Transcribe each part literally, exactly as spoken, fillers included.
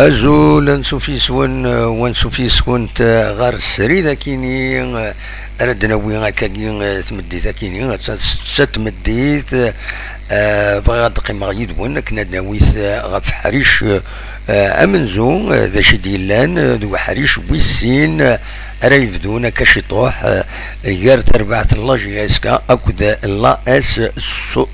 Azul, ansuf yes-wen, eh, wansuf yes-went, eh, ɣer srid akini, eh, ara d-nawi akkagi, eh, tmeddit akini, atta tečča tmeddit, eh, bɣiɣ ad d-qqimeɣ yid-wen akken ad nawit, eh, ɣef ḥric, eh, amenzu, eh, d acu i d-yellan, eh, d uḥric wis sin, eh, ara yebdun akka ciṭuḥ, eh, gar terbaɛt n la J S K akked la S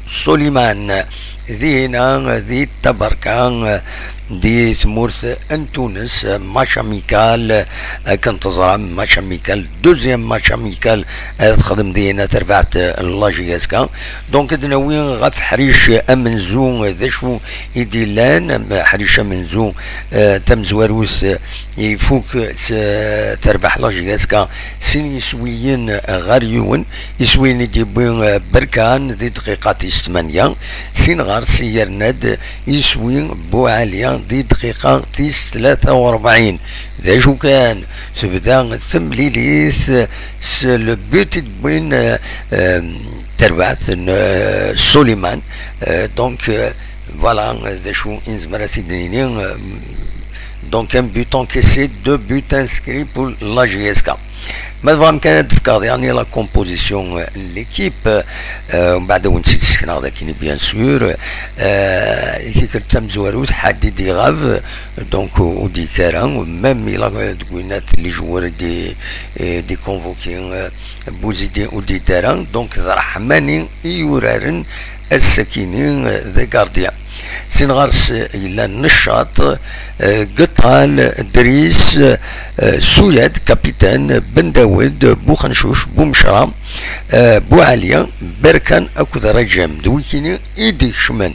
Soliman. Dihina, di Tabarka, di tmurt n Tunes, match amical, akken teẓram, match amical, deuxième match amical, ara texdem dihina terbaɛt n la J S K. Donc, ad nawi ɣef ḥric amenzu, d acu i d-illan, am-, ḥric amenzu, eh, tamezwarut, eh, ifuk s, terbaḥ la J S K sin yiswiyen ɣer yiwen, iswi-nni d-yewwi, eh, Berkan di dqiqa tis tmanya, sin ɣer-s yerna-d iswi Buɛali di dqiqa tis tlata u rebɛin. D acu kan, tebda temlilit s le but i d-wwin, eh, eh, terbaɛt n, eh, Soliman. Eh, donc, eh, voilà, eh, d acu i nezmer ad t-id-nini, eh, donc un but encaissé, deux buts inscrits pour la J S K. Ma tebɣam kan ad d-fkeɣ daɣen la composition, euh, n l'équipe, euh, mbeɛd ad wen-tt-id-sekneɣ d akken, bien sûr, euh, i tikkelt tamezwarut, Ḥadid iɣab, donc ur d-yekki ara, même il a, euh, deg winat les joueurs di, euh, di convoqué, euh, Bouzidi ur d-yeddi ara, donc d Raḥmani i yuraren ass-akini, euh, d gardien. Sin ɣer-s yellan Neccaṭ, eh, Geṭṭal, Dris, eh, Suyad, capitaine, Ben Dawed, Buxencuc, Bumecra, eh, Buɛali, Berkan akked Rajem. D wikini i d-ikecmen.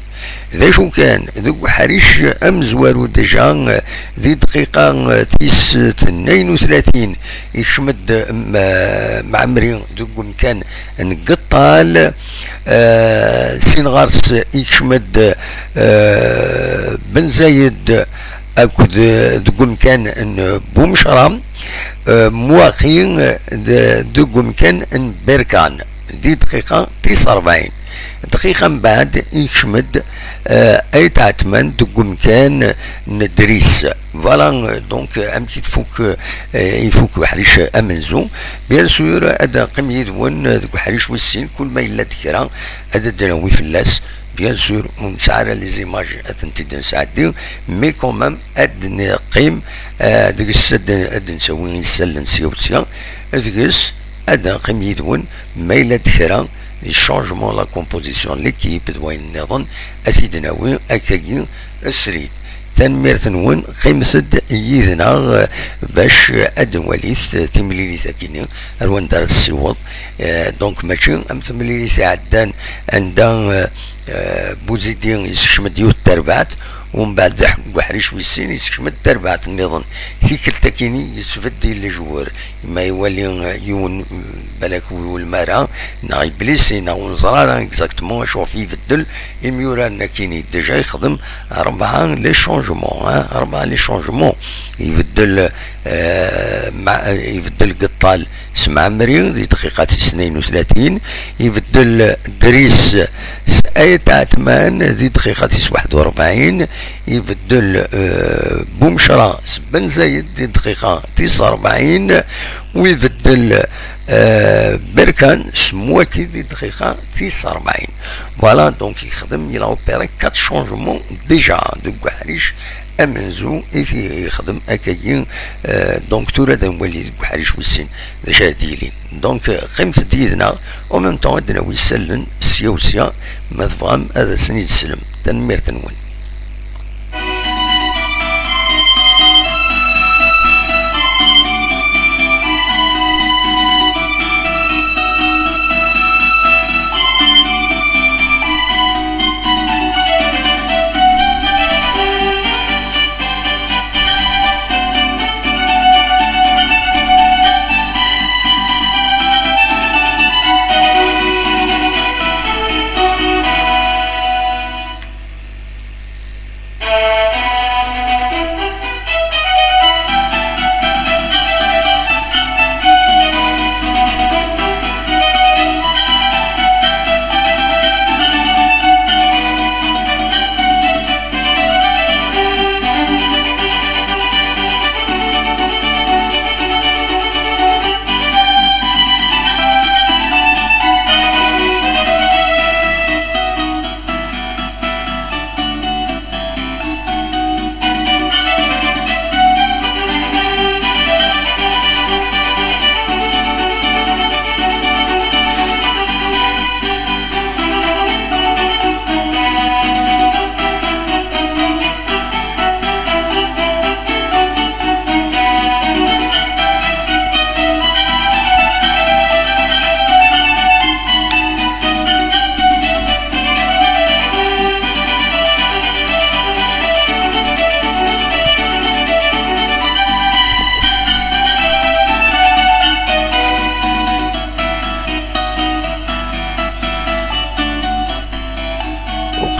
D acu kan, deg uḥric amezwaru déjà, eh, di dqiqa, eh, tis tnayen u tlatin, ikcem-d, mm, eh, Mɛemmri deg umkan n Geṭṭal. Eh, sin ɣer-s ikcem-d, eh, Ben Zayed akked, eh, deg umkan n Bumecra, eh, Mouakhi, eh, de-, deg umkan n Berkan, di dqiqa tis rebɛin. Dqiqa mbeɛd ikcem-d, eh, Ayt Ɛetman deg umkan n Dris. Voilà, euh, donc, euh, amek i tfuk, euh, ifuk uḥric amenzu. Bien sûr, ad neqqim yid-wen, euh, deg uḥric wis sin, kul ma yella-d kra, ad d-nawi fell-as. Bien sûr, ur nesɛi ara les images ad tent-id-nesɛeddi, mais quand même, ad neqqim, euh, deg-s ad, ad d-nsawi isallen sya u sya, deg-s ad neqqim yid-wen, ma yella-d kra, les changements, la composition n l'équipe, d wayen nniḍen, ad t-id-nawi akkagi srid. Tanemmirt-nwen, qqimet-d yid-neɣ, eh, bac, eh, ad nwalit, eh, timlilit-agi-nni ar wanda ara tessiweḍ. Eh, donc, mačči am temlilit iɛeddan anda, eh, eh, Buzidi yessekcem-d yiwet terbaɛt, u mbeɛd deg uḥric wis sin yessekcem-d terbaɛt nniḍen. Tikkelt-agi-nni yettbeddil lejwur. Ma iwali, eh, yiwen, eh, balak ur iwulem ara, neɣ iblisi, neɣ ur neẓra ara exactement acu ɣef ibeddel, imyura-nni-akini déjà yexdem rebɛa les changements, hein, rebɛa les changements. Ibeddel, eh, ma-, ibeddel Geṭṭal s Mɛemmri di dqiqa tis tnayen u tlatin, ibeddel Dris s Ayt Ɛetman di dqiqa tis waḥed u rebɛin, ibeddel, eh, Bumecra s Ben Zayed di dqiqa tis rebɛin, u ibeddel, eh, Berkan s Mwaki di dqiqa tis rebɛin. Voilà, donc yexdem, il a opéré quatre changements déjà deg uḥric amenzu i t-yexdem akkagi, eh, donc tura ad nwali deg uḥric wis sin d acu ara d-yilin. Donc, eh, qqimet-d yid-neɣ, en même temps ad d-nawi isallen sya u sya, ma tebɣam ad asen-id-teslem. Tanemmirt-nwen.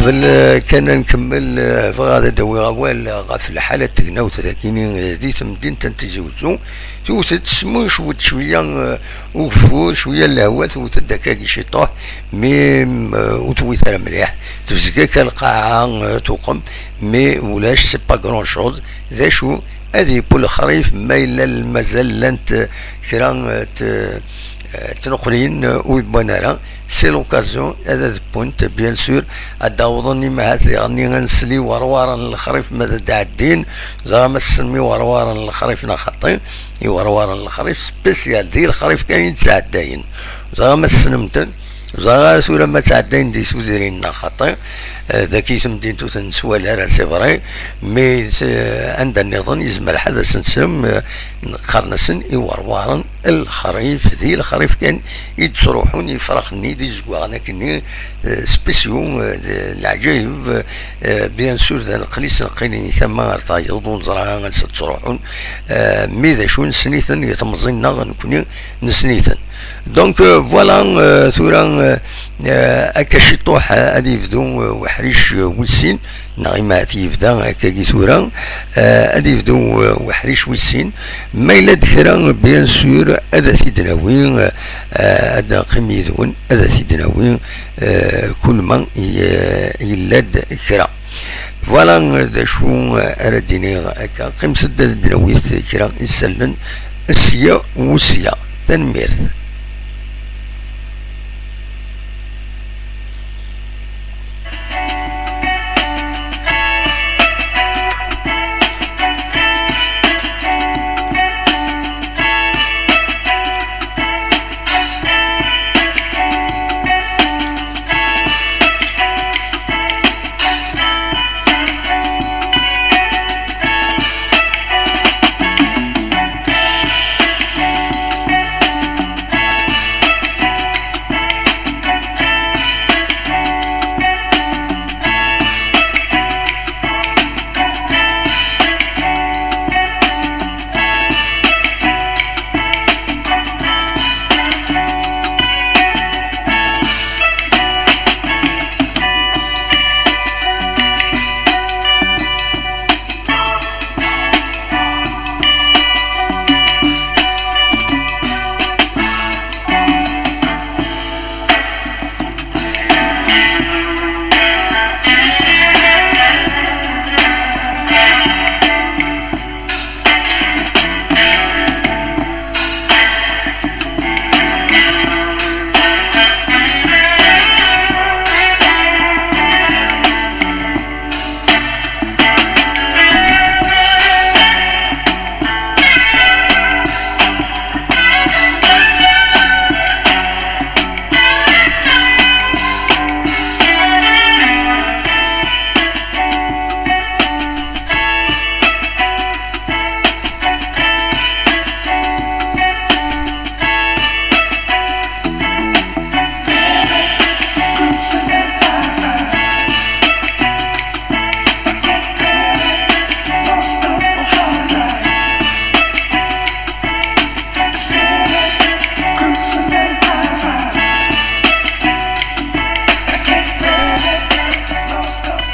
Qbel, eh, kan ad nkemmel, eh, bɣiɣ ad d-awiɣ awal ɣef lḥala n tegnawt dagini, eh, di temdint n Tizi Wezzu. Tewwet-d s mucwet cwiya, eh, ugeffur, cwiya n lehwa, tewwet-d akkagi ciṭuḥ, mi, mm, eh, ur tewwit ara mliḥ. Tebzeg akka lqaɛa, eh, tuqem, mais ulac, c'est pas grand chose. D acu, ad yeww lexrif, ma yella mazal llant, eh, kra, eh, t-, eh, tneqlin, eh, ur wwan ara. C'est l'occasion ad ad wwent, bien sûr, ad d-awḍen imahat diɣenni ad nsel i werwaren n lexrif ma ad d-ɛeddin. Ẓra ma tessnem i werwaren n lexrif neɣ xaṭi. I werwaren n lexrif spécial, di lexrif kan i d-ttɛeddayen. Ẓra ma tessnem-ten. Ẓra tura ma ttɛeddayen di tudrin neɣ xaṭi. Eh, dagi temdint ur ten-nettwali ara, c'est vrai, mais, eh, anda nniḍen yezmer ḥed ad sen-tsem, eh, qqaren-asen iwerwaren n lexrif, di lexrif kan i d-ttruḥun yifrax-nni d izeggaɣen akkenni, eh, spéciaux, eh, d leɛǧayeb, eh, bien sûr d aneqqli s neqqilin i tama ar tayeḍ ur neẓra ara ansa ttruḥun, eh, mi d acu nessen-iten i temẓi-nneɣ nekkni nessen-iten. Donc, euh, voilà, euh, tura, euh, euh, akka ciṭuḥ, euh, ad yebdu, euh, weḥric, euh, wis sin, neɣ imahat yebda akkagi tura, euh, ad yebdu, euh, weḥric wis sin. Ma yella-d kra, bien sûr, ad t-id-nawi, euh, euh, ad neqqim yid-wen, ad t-id-nawi, euh, kul ma y-, yella-d kra. Voilà d acu ara d-iniɣ akka. Qqimet-d ad d-nawit kra isallen sya u sya. Tanemmirt.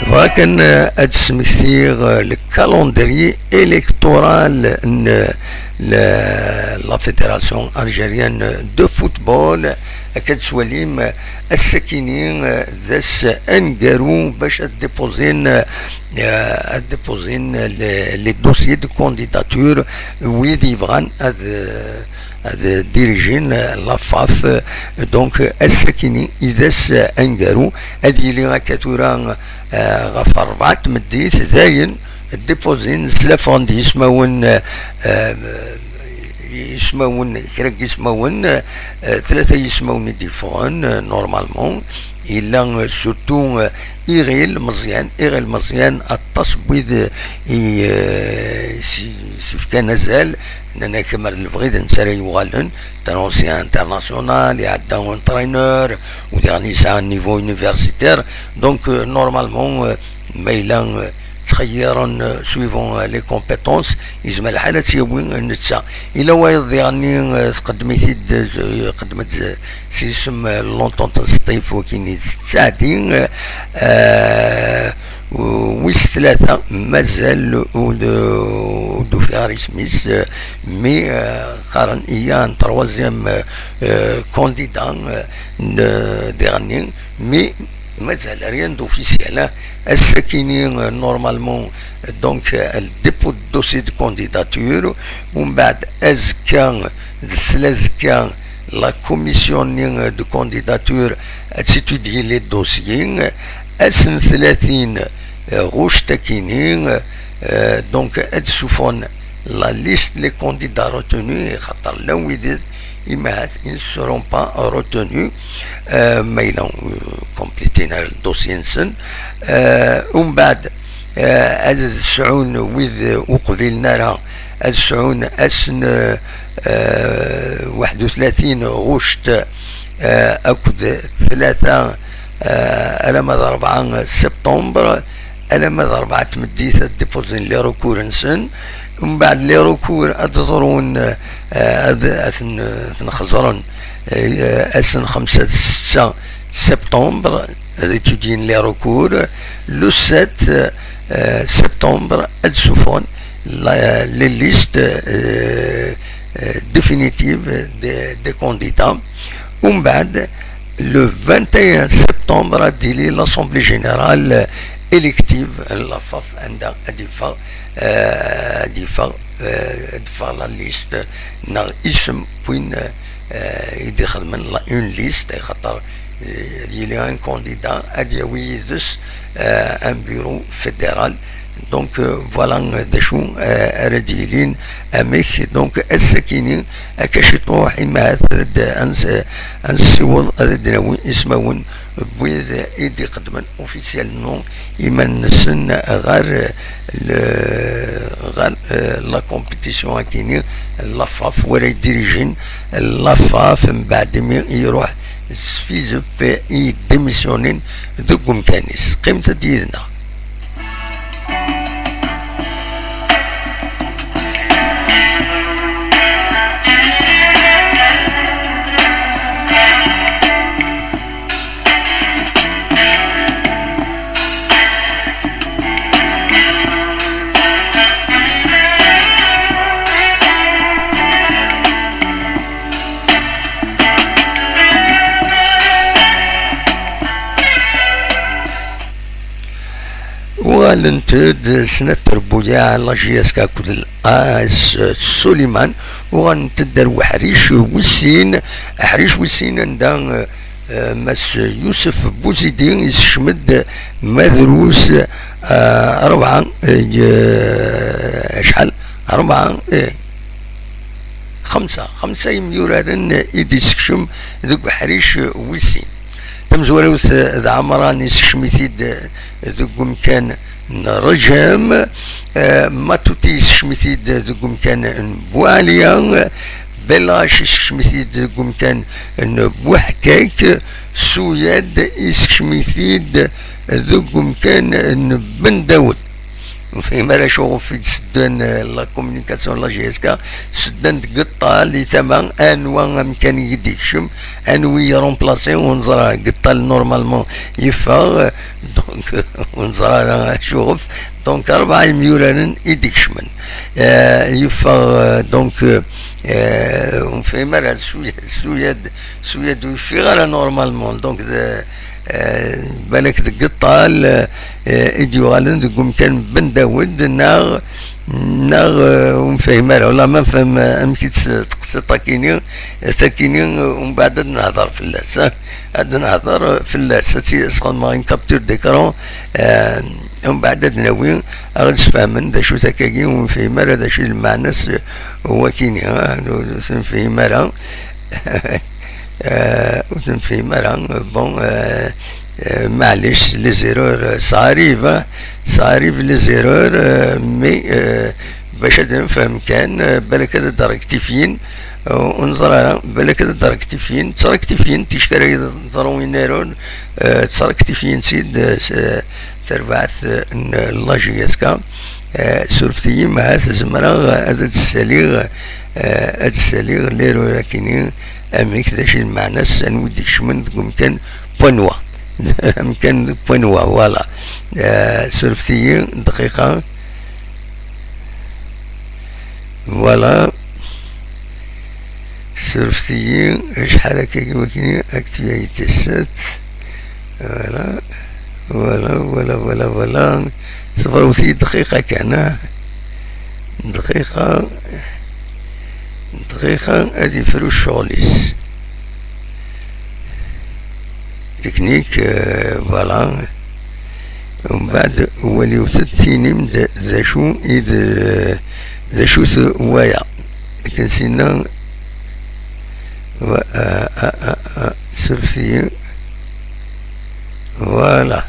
Bɣiɣ kan, euh, ad d-smektiɣ, euh, le calendrier électoral n, euh, la, la Fédération Algérienne de Football. Akka d-tettwalim, euh, ass-akini, euh, d ass aneggaru bac ad dépozin, euh, ad dépozin les, les dossiers de candidature, wid yebɣan ad, euh, ad dirigin, euh, la FAF. Donc, euh, ass-akini i d ass, euh, aneggaru. Ad yili akka tura, euh, ɣef rebɛa n tmeddit, dayen, dépozin, slafɣen-d yismawen, euh, euh, yismawen, kra n yismawen, euh, tlata yismawen i d-yeffɣen, euh, normalement. Yella, euh, surtout, euh, Iɣil Meẓyan, Iɣil Meẓyan, aṭas n wid, euh, i, euh, s-, s-, yefkan azal, nnan-ak mer d lebɣi d netta ara yuɣalen, d un ancien international, iɛedda entraîneur, u diɣen yesɛa niveau universitaire. Donc, euh, normalement, euh, ma yella, euh, ttxeyyiren, euh, suivant, euh, les compétences, yezmer lḥal ad tt-yawi netta. Ila wayeḍ diɣenni, euh, tqeddem-it-id, euh, tqeddem-d s yisem, euh, l'entente n Sṭif, wakin i d-tettɛeddi, euh, wis tlata, mazal ur d-, ur d-ufiɣ ara isem-is, euh, mais, euh, qqaren il y a un troisième, euh, euh, candidat, euh, n-, diɣenni, mais mazal rien d'officiel, hein. Ass-akini, euh, normalement, euh, donc, euh, le dépôt de dossier de candidature, umbeɛd azekka d tlazekka, la commission, euh, de candidature ad étudier les dossiers, ass n tlatin, euh, ɣuct akini, euh, donc ad suffɣen la liste les candidats retenus, xaṭer llan wid imahat ils ne seront pas retenus, euh, ma yella, euh, complétin le dossier-nsen. Euh, umbeɛd, euh, ad sɛun wid ur qbilen ara, ad sɛun ass n, euh, euh, waḥed u tlatin ɣuct, euh, akked tlata, euh, alamma d rebɛa septembre, alamma d rebɛa tmeddit ad déposer les recours-nsen. Umbeɛd les recours ad ḍrun, euh, ad, ad ten-, ad ten-xeẓren, euh, ass n xemsa d setta septembre, ad étudien les recours. Le sept, euh, septembre, ad suffɣen la, les listes, euh, euh, définitives des, des candidats. Umbeɛd, le vingt et un septembre, ad d-tili l'Assemblée Générale élective, la FAF, anda ad iffeɣ, euh, ad iffeɣ, euh, ad iffeɣ la liste, neɣ isem n win, euh, i d-ixedmen la, une liste, xaṭer, euh, ad yili un candidat, ad yawi yid-s, euh, un bureau fédéral. Donc, euh, voilà, euh, d acu, euh, ara d-yilin, amek. Donc, ass-akini, akka ciṭuḥ, imahat ad, ad nsiweḍ, ad d-nawi ismawen n wid i d-iqeddmen officiellement iman-nsen ɣer le, ɣer, euh, la compétition akini, la FAF, wara yeddirijin la FAF, mbeɛd imi iruḥ s fizef i démissionnin deg umkan-is. Qqimet-d yid-neɣ. Uɣalent-d snat trebbuyaɛ, la J S K akked l'A S Suliman, uɣalent-d ar uḥric wis sin, aḥric wis sin anda, eh, eh, Mass Yusef Buzidi yessekcem-d ma drus, eh, rebɛa, eh, acḥal? Rebɛa, eh, xemsa, xemsa imyuraren i d-yessekcem deg uḥric wis sin. Tamezwarut d Ɛemran, yessekcem-it-id deg umkan n Rejhem, eh, Matuti yessekcem-it-id deg umkan n Buɛliya, Bellac yessekcem-it-id deg umkan n Buḥkak, Suyad yessekcem-it-id deg umkan n Ben Dawed. Ur fhim ara acuɣef i d-seddan, eh, la communication n la J S K, seddan-d deg ṭṭal i tama, anwa amkan i d-yekcem, anwi i remplacer, ur neẓra, deg ṭṭal normalement yeffeɣ, eh, donc, ur neẓra ara acuɣef. Donc, rebɛa imyuraren i d-ikecmen. Eh, yeffeɣ, eh, donc, eh, ur nefhim ara, Suyad, Suyad, Suyad ur yeffiɣ ara normalement. Donc, de, eh, balak deg ṭṭal, eh, i d-yuɣalen deg umkan n Ben Dawed, neɣ, neɣ, eh, ur nefhim ara. Wala ma nefhem, eh, amek i tt-, teqsiḍ takini, takini, eh, umbeɛd ad nehder fell-as, eh. Ad nehder fell-as, ad tt-, sxedmeɣ une capture d'écran, eh, umbeɛd ad nawi, ad ɣ-d-sfehmen d acu-t akkagi, ur nefhim ara d acu i lmeɛna-s, eh, wakini, eh, ur, ur t-nefhim ara. Eh, ur t-nefhim ara. Bon, eh, eh, maɛlic, les erreurs, eh, ça arrive, hein, ça arrive les erreurs, eh, mais, eh, bac ad nefhem kan, eh, balak ad d-rectifyin, eh, ur neẓra ara, balak ad d-rectifyin, ttrectifyin, ticki ara yeḍrun erreurs, eh, ttrectifyin-tt-id, eh, s-, eh, terbaɛt n la J S K. Eh, surfet-iyi, ma zemreɣ ad d-ssaliɣ, eh, ad d-ssaliɣ les rues-agi-nni, amek, d acu i d lmeɛna-s, anwa i d-ikecmen deg umkan point noir. Amkan point noir, voilà. Eh, surfet-iyi dqiqa. Voilà. Surfet-iyi, acḥal akka i wakken actualité sept. Voilà. Voilà, voilà, voilà, voilà. Ṣebret-iyi dqiqa kan, ah. Dqiqa. Dqiqa ad ifru ccɣel-is. Technique, euh, voilà. Umbeɛd waliwet-d, tinim-d d acu i d, d acu-t waya. Akken sinna, wa-, ah, ah, ah, ah, surfet-iyi. Voilà.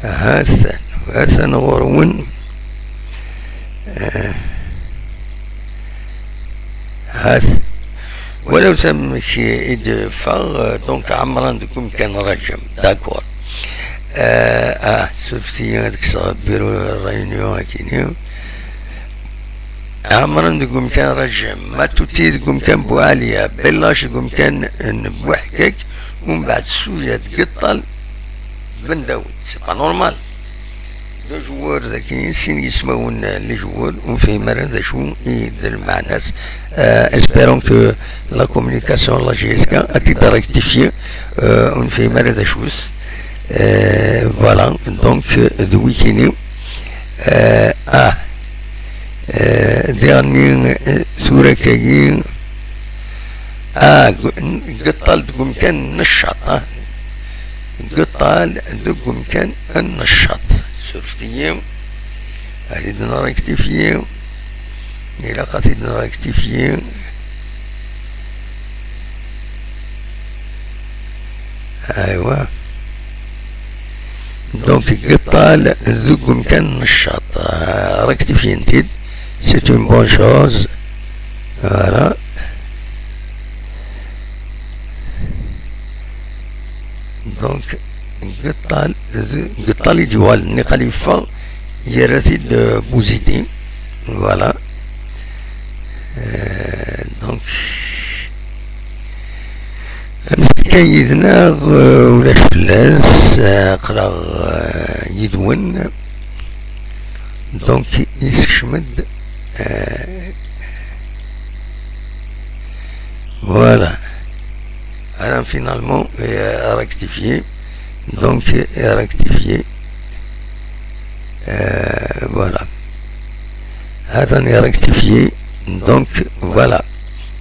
Ha-t-an, ha-t-an ɣur-wen. Eh, ha-t. Walaw d amek i d-ffeɣ, eh, donc, Ɛemran deg umkan Rajem. D'accord. Eh, ah, surfet-iyi ad kkseɣ bureau réunion akini. Ɛemran deg umkan Rajem, Matuti deg umkan Buɛaliya, Bellac deg umkan n Buḥkak, umbeɛd Suya deg Ṭṭal, Ben Daoud. C'est pas normal. D ajewwur dagi, sin yismawen n lejwur, ur nefhim ara d acu i d lmeɛna-s. Euh, espérons que la communication, la J S K, a t-rectifié, euh, ur nefhim ara d acu-t. Euh, voilà, donc, euh, d wikini. Euh, ah, euh, dernier, euh, tura kagi. Ah, gu-, n-, deg Ṭṭal deg umkan n Ccaṭ, ah. Deg Ṭṭal deg umkan n Ccaṭ. Surfet-iyi. Ad t-id-nrectifié. Ilaq ad t-id-nrectifié. Aywa. Donc, deg Ṭṭal deg umkan n Ccaṭ. Ah, rectifié-t-id. C'est une bonne chose. Voilà. Donc, deg Ṭṭal, deg Ṭṭal i d-yuɣal, niqal yeffeɣ, yerra-t-id, euh, Buzidi. Voilà. Euh, donc, amsakay yid-neɣ, euh, ulac fell-as, euh, aql-aɣ, euh, yid-wen. Donc, yessekcem-d, euh, voilà. Alors, finalement, euh, rectifié. Donc, euh, rectifié. Euh, voilà. Attendez, rectifié. Donc, voilà.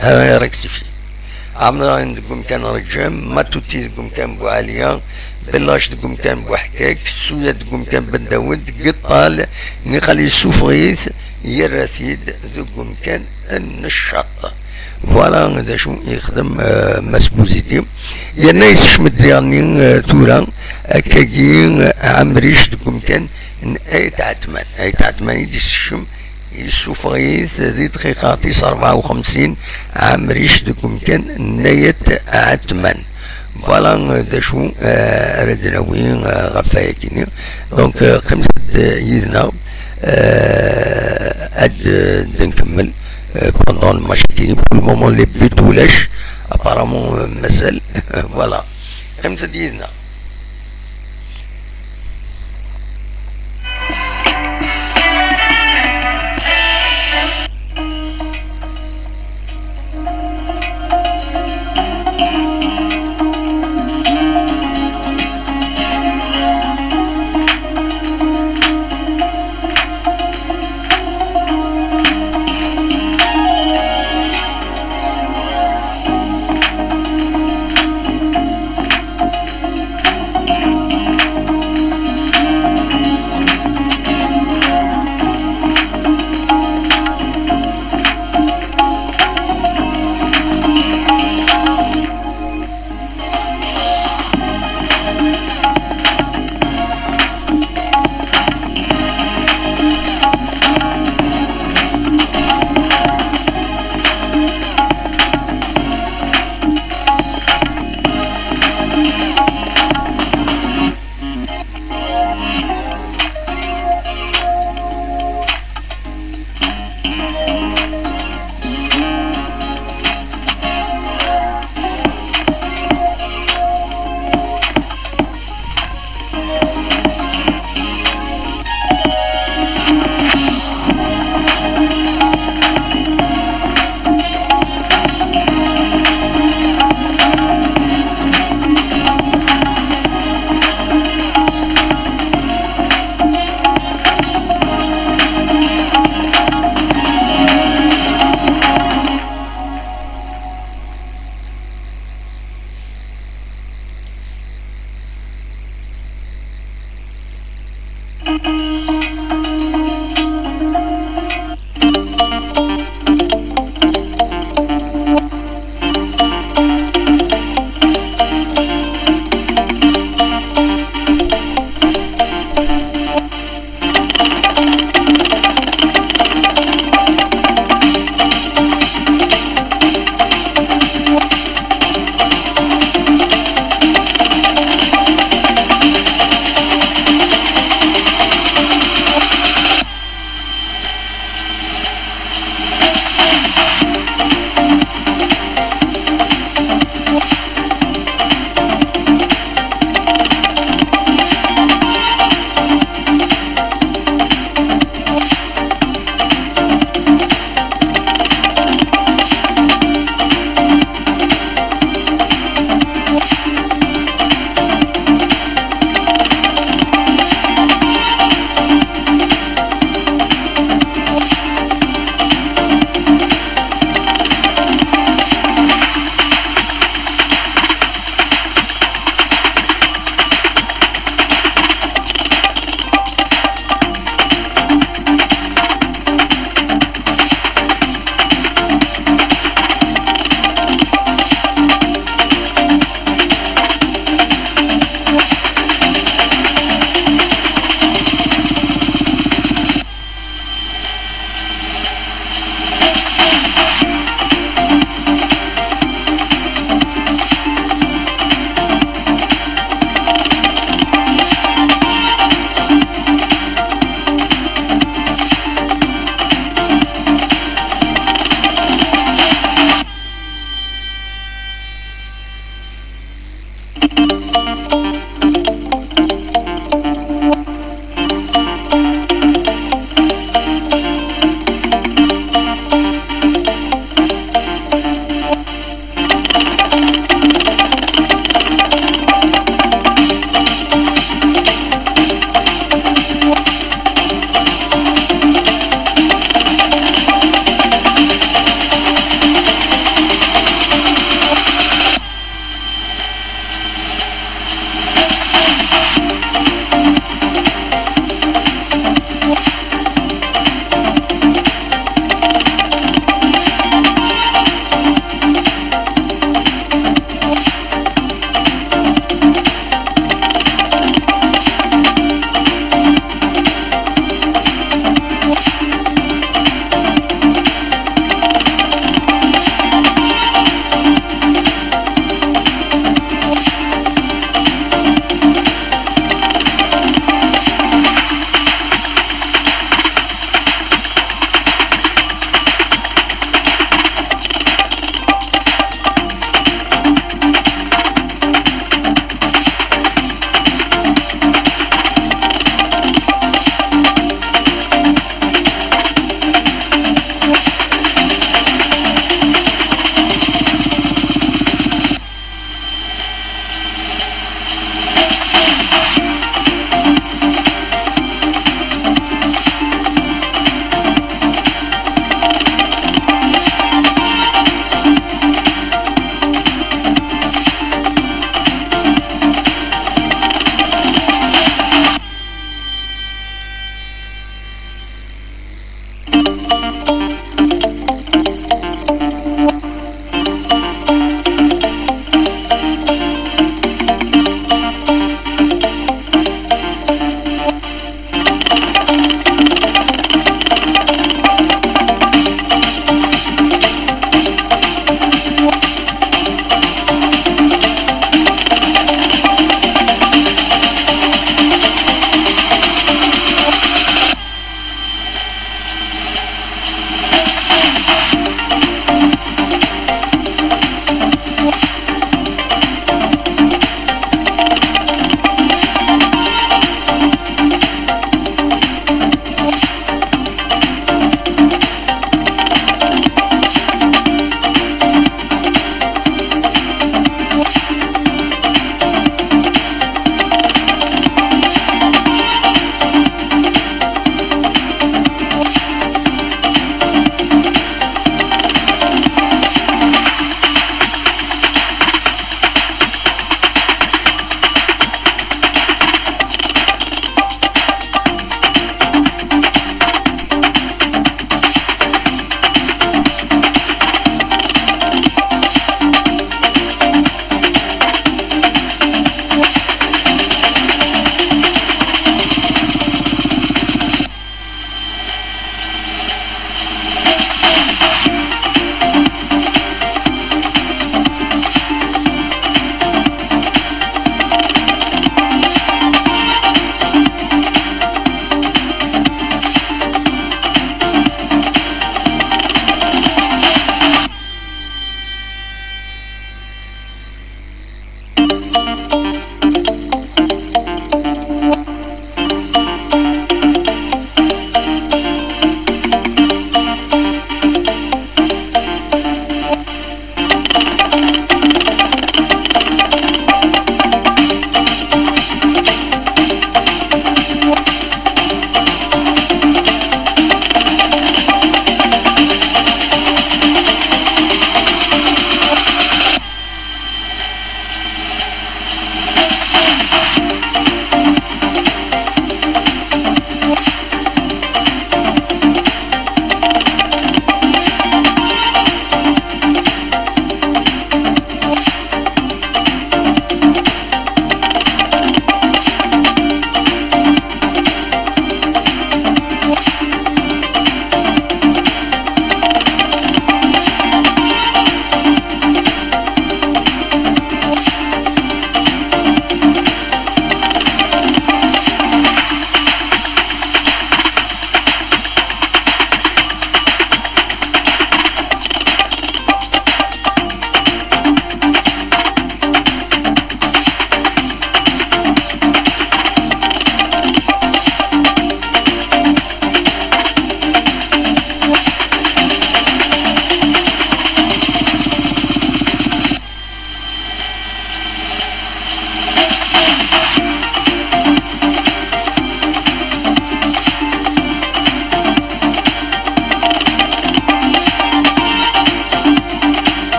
Alors, rectifié. Ɛemran deg umkan Rajem, Matuti deg umkan Buɛaliya, Bellac deg umkan Buḥkak, Suya deg umkan Ben Dawed, deg Ṭṭal, niqal yessufeɣ-it, yerra-t-id deg umkan n Ccaṭ. Voilà d acu i yexdem, euh, Mass Buzidi. Yerna yessekcem-d diɣenni, euh, tura, akkagi, euh, Ɛemric deg umkan n Ayt Ɛetman. Ayt Ɛetman i d-yessekcem, yessufeɣ-it di dqiqa tis rebɛa u xemsin, Ɛemric deg umkan n Ayt Ɛetman. Voilà, euh, d acu, euh, ara d-nawi, euh, ɣef wayagi-nni. Donc, euh, qqimet-d yid-neɣ, euh, ad, euh, d-nkemmel, euh, pendant le match-agi. Pour le moment, les buts ulac, apparemment, euh, mazal. Voilà. Qqimet-d yid-neɣ.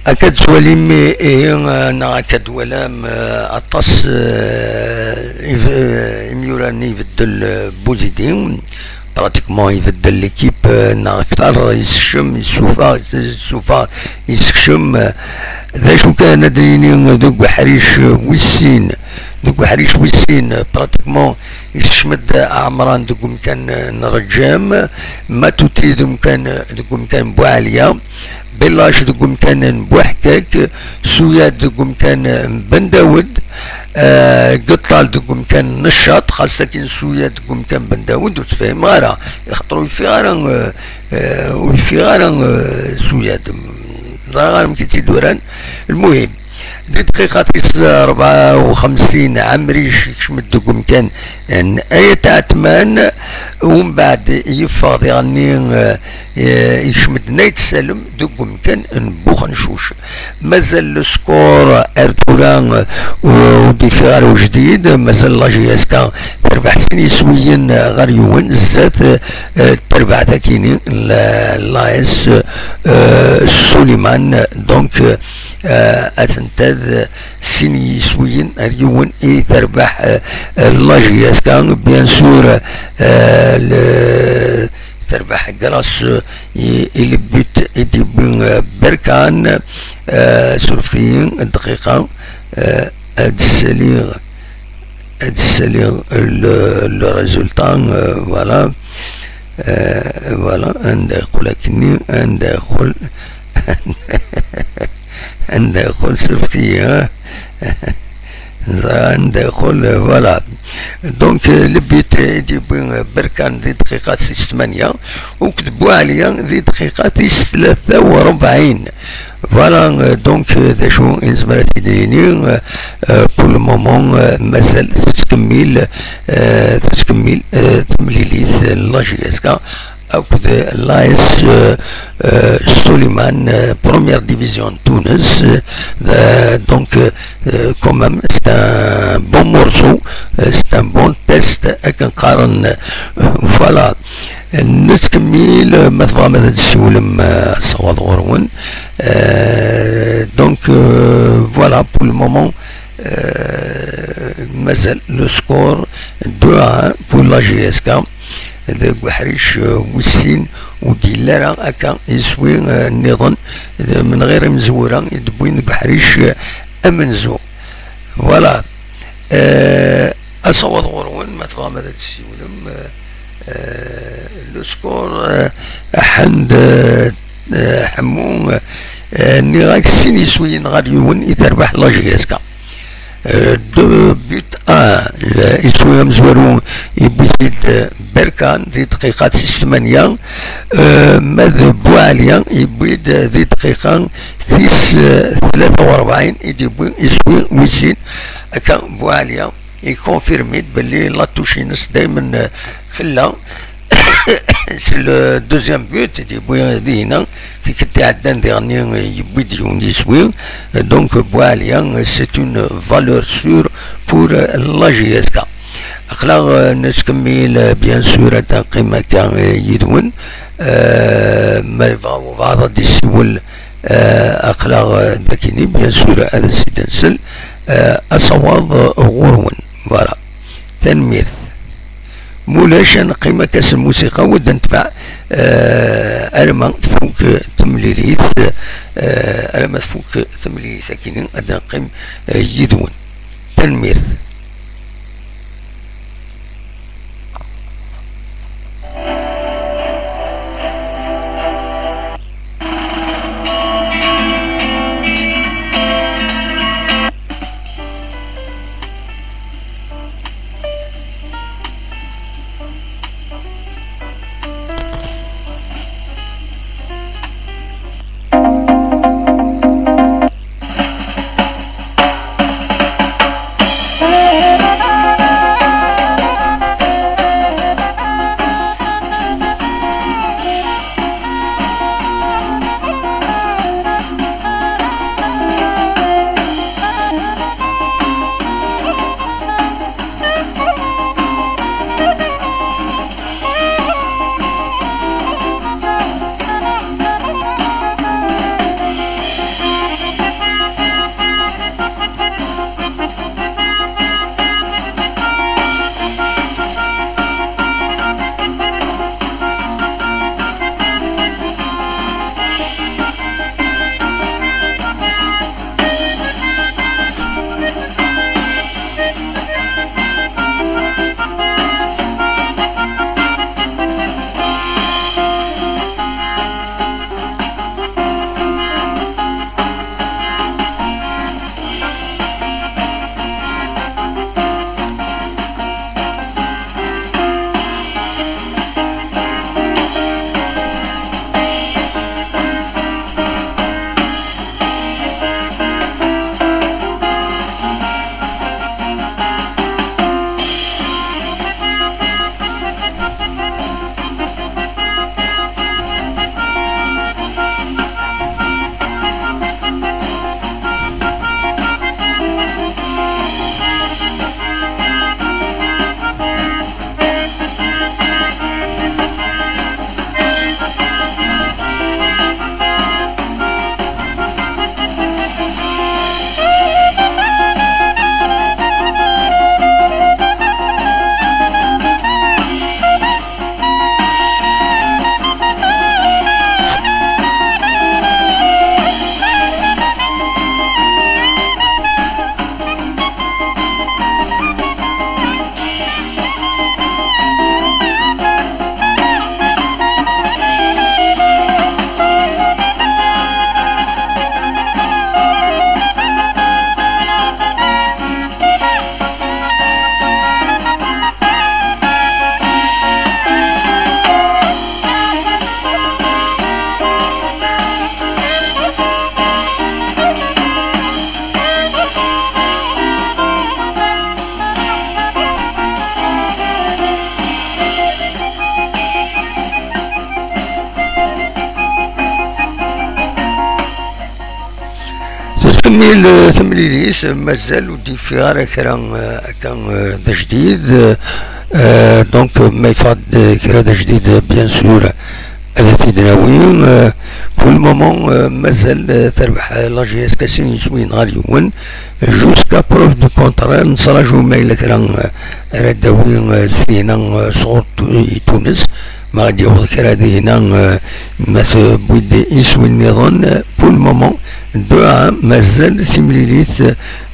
Akka d-twalim ihi, neɣ akka d-twalam, eh, aṭas, eh, ib- eh, imyura-nni ibeddel, eh, Buzidi. Pratiquement ibeddel l'équipe, eh, neɣ aktar, yessekcem, yessuffeɣ, yessuffeɣ, yessekcem. Eh, d acu kan ad d-nini, deg uḥric, eh, wis sin, deg uḥric wis sin, eh, pratiquement yessekcem-d Ɛemran deg umkan, eh, n Rǧam, Matuti deg umkan, deg umkan n Buɛaliya, Bellac deg umkan n Buḥkak, Suyad deg umkan n Ben Dawed, eh, Geṭṭal deg umkan n Ccaṭ, xas akin Suyad deg umkan n Ben Dawed, ur tefhim ara, ixaṭer ur yeffiɣ ara, eh, eh, ur yeffiɣ ara, eh, Suyad. Ẓriɣ ara amek i tt-id-uran. Lmuhim, di dqiqa tis rebɛa u xemsin, Ɛemric yekcem-d deg umkan n Ayt Ɛetman, umbeɛd yeffeɣ diɣenni, eh, eh, yekcem-d Nayt Salem deg umkan n Buxencuc. Mazal le score ar tura, eh, ur d-yeffiɣ ara ujdid, mazal la J S K terbeḥ sin yiswiyen ɣer yiwen zdat, eh, terbeḥt akini la, l'A S, eh, Suliman. Donc, eh, atenta d sin yiswiyen ar yiwen i terbeḥ, eh, la J S K, bien sûr, eh, le, terbeḥ grâce, eh, i, i le but i d-yewwi, eh, Berkan, eh, surfet-iyi dqiqa, eh, ad d-ssaliɣ, ad d-ssaliɣ le, le résultat, eh, voilà. Eh, voilà, anda yeqqel akkenni, anda yeqqel, anda yeqqel, surfet-iyi, ha? Ẓra anda yeqqel, voilà. Donc, eh, le but, eh, i d-yewwi, eh, Berkan di dqiqa tis tmanya, akked Buɛaliya di dqiqa tis tlata u rebɛin. Voilà, euh, donc, euh, d acu i nezmer ad t-id-nini, euh, euh, pour le moment, euh, mazal tettkemmil, euh, tettkemmil, euh, temlilit, euh, n la J S K akked l'A S, euh, euh, Suliman, euh, première division de Tunis, euh, donc, euh, euh, quand même, c'est un bon morceau, euh, c'est un bon test, akken qqaren, euh, voilà. Nettkemmil, ma tebɣam ad d-tessiwlem, eh, asawaḍ ɣur-wen. Eh, donc, eh, voilà, pour le moment, eh, mazal le score deux à un pour la J S K. Deg uḥric, eh, wis sin, ur d-yelli ara akka iswi, eh, nniḍen, eh, menɣir imezwura i d-wwin deg uḥric, eh, amenzu. Voilà. Eh, asawaḍ ɣur-wen, ma tebɣam ad d-tessiwlem, eh, eh, le score, eh, Ḥend, eh, eh, Ḥemmu, eh, nniɣ-ak sin iswiyen ɣer yiwen i terbeḥ la J S K. Eh, deux buts à un, eh, iswi amezwaru yewwi-t-id, eh, Berkan di dqiqa tis tmanya, eh, ma d Buɛaliya yewwi-d, eh, di dqiqa tis, eh, tlata u rebɛin i d-yewwi iswi wis sin, akka Buɛaliya ikonfirmi-d belli la touche-ines daymen, eh, tella. C'est le deuxième but i d-yewwi dinna, tikkelt iɛeddan diɣenni, eh, yewwi-d yiwen d iswi. Eh, donc Buɛaliya, eh, c'est une valeur sûre pour, eh, la J S K. Aql-aɣ, eh, nettkemmil, eh, bien sûr, ad neqqim akka, eh, yid-wen. Eh, ma yebɣa webɛaḍ ad d-yessiwel, eh, aql-aɣ, eh, dakini, bien sûr, ad as-id-nsel, eh, asawaḍ, eh, ɣur-wen. Voilà. Tanemmirt. Mulac, ad neqqim akka s lmusiqa, u ad ntefaɛ, eh, arma tfuk, eh, temlilit, eh, arma tfuk, eh, temlilit akini, ad neqqim, eh, yid-wen. Tanemmirt. Mil, euh, temlilit, euh, mazal ur d-yeffiɣ ara kra, euh, akka, euh, d ajdid. Euh, euh, donc, euh, ma yeffeɣ-d, euh, kra d ajdid, euh, bien sûr, ad t-id-nawi. Euh, pour le moment, euh, mazal, euh, terbeḥ, euh, la J S K sin yiswiyen ɣer yiwen. Jusqu'à preuve du contraire, nettraǧu ma yella kra, euh, ara d-tawi, euh, Sina, euh, sɣur Tu-, i Tunes. Ma ɣ-d-yaweḍ kra dinna, euh, ma tewwi-d iswi nniḍen, euh, pour le moment, deux à un, mazal timlilit,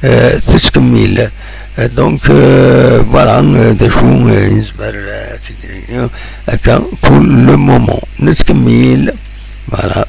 euh, tettkemmil. Euh, donc, euh, voilà, euh, d acu, euh, i nezmer, euh, ad t-id-nini akka, pour le moment, nettkemmil. Voilà.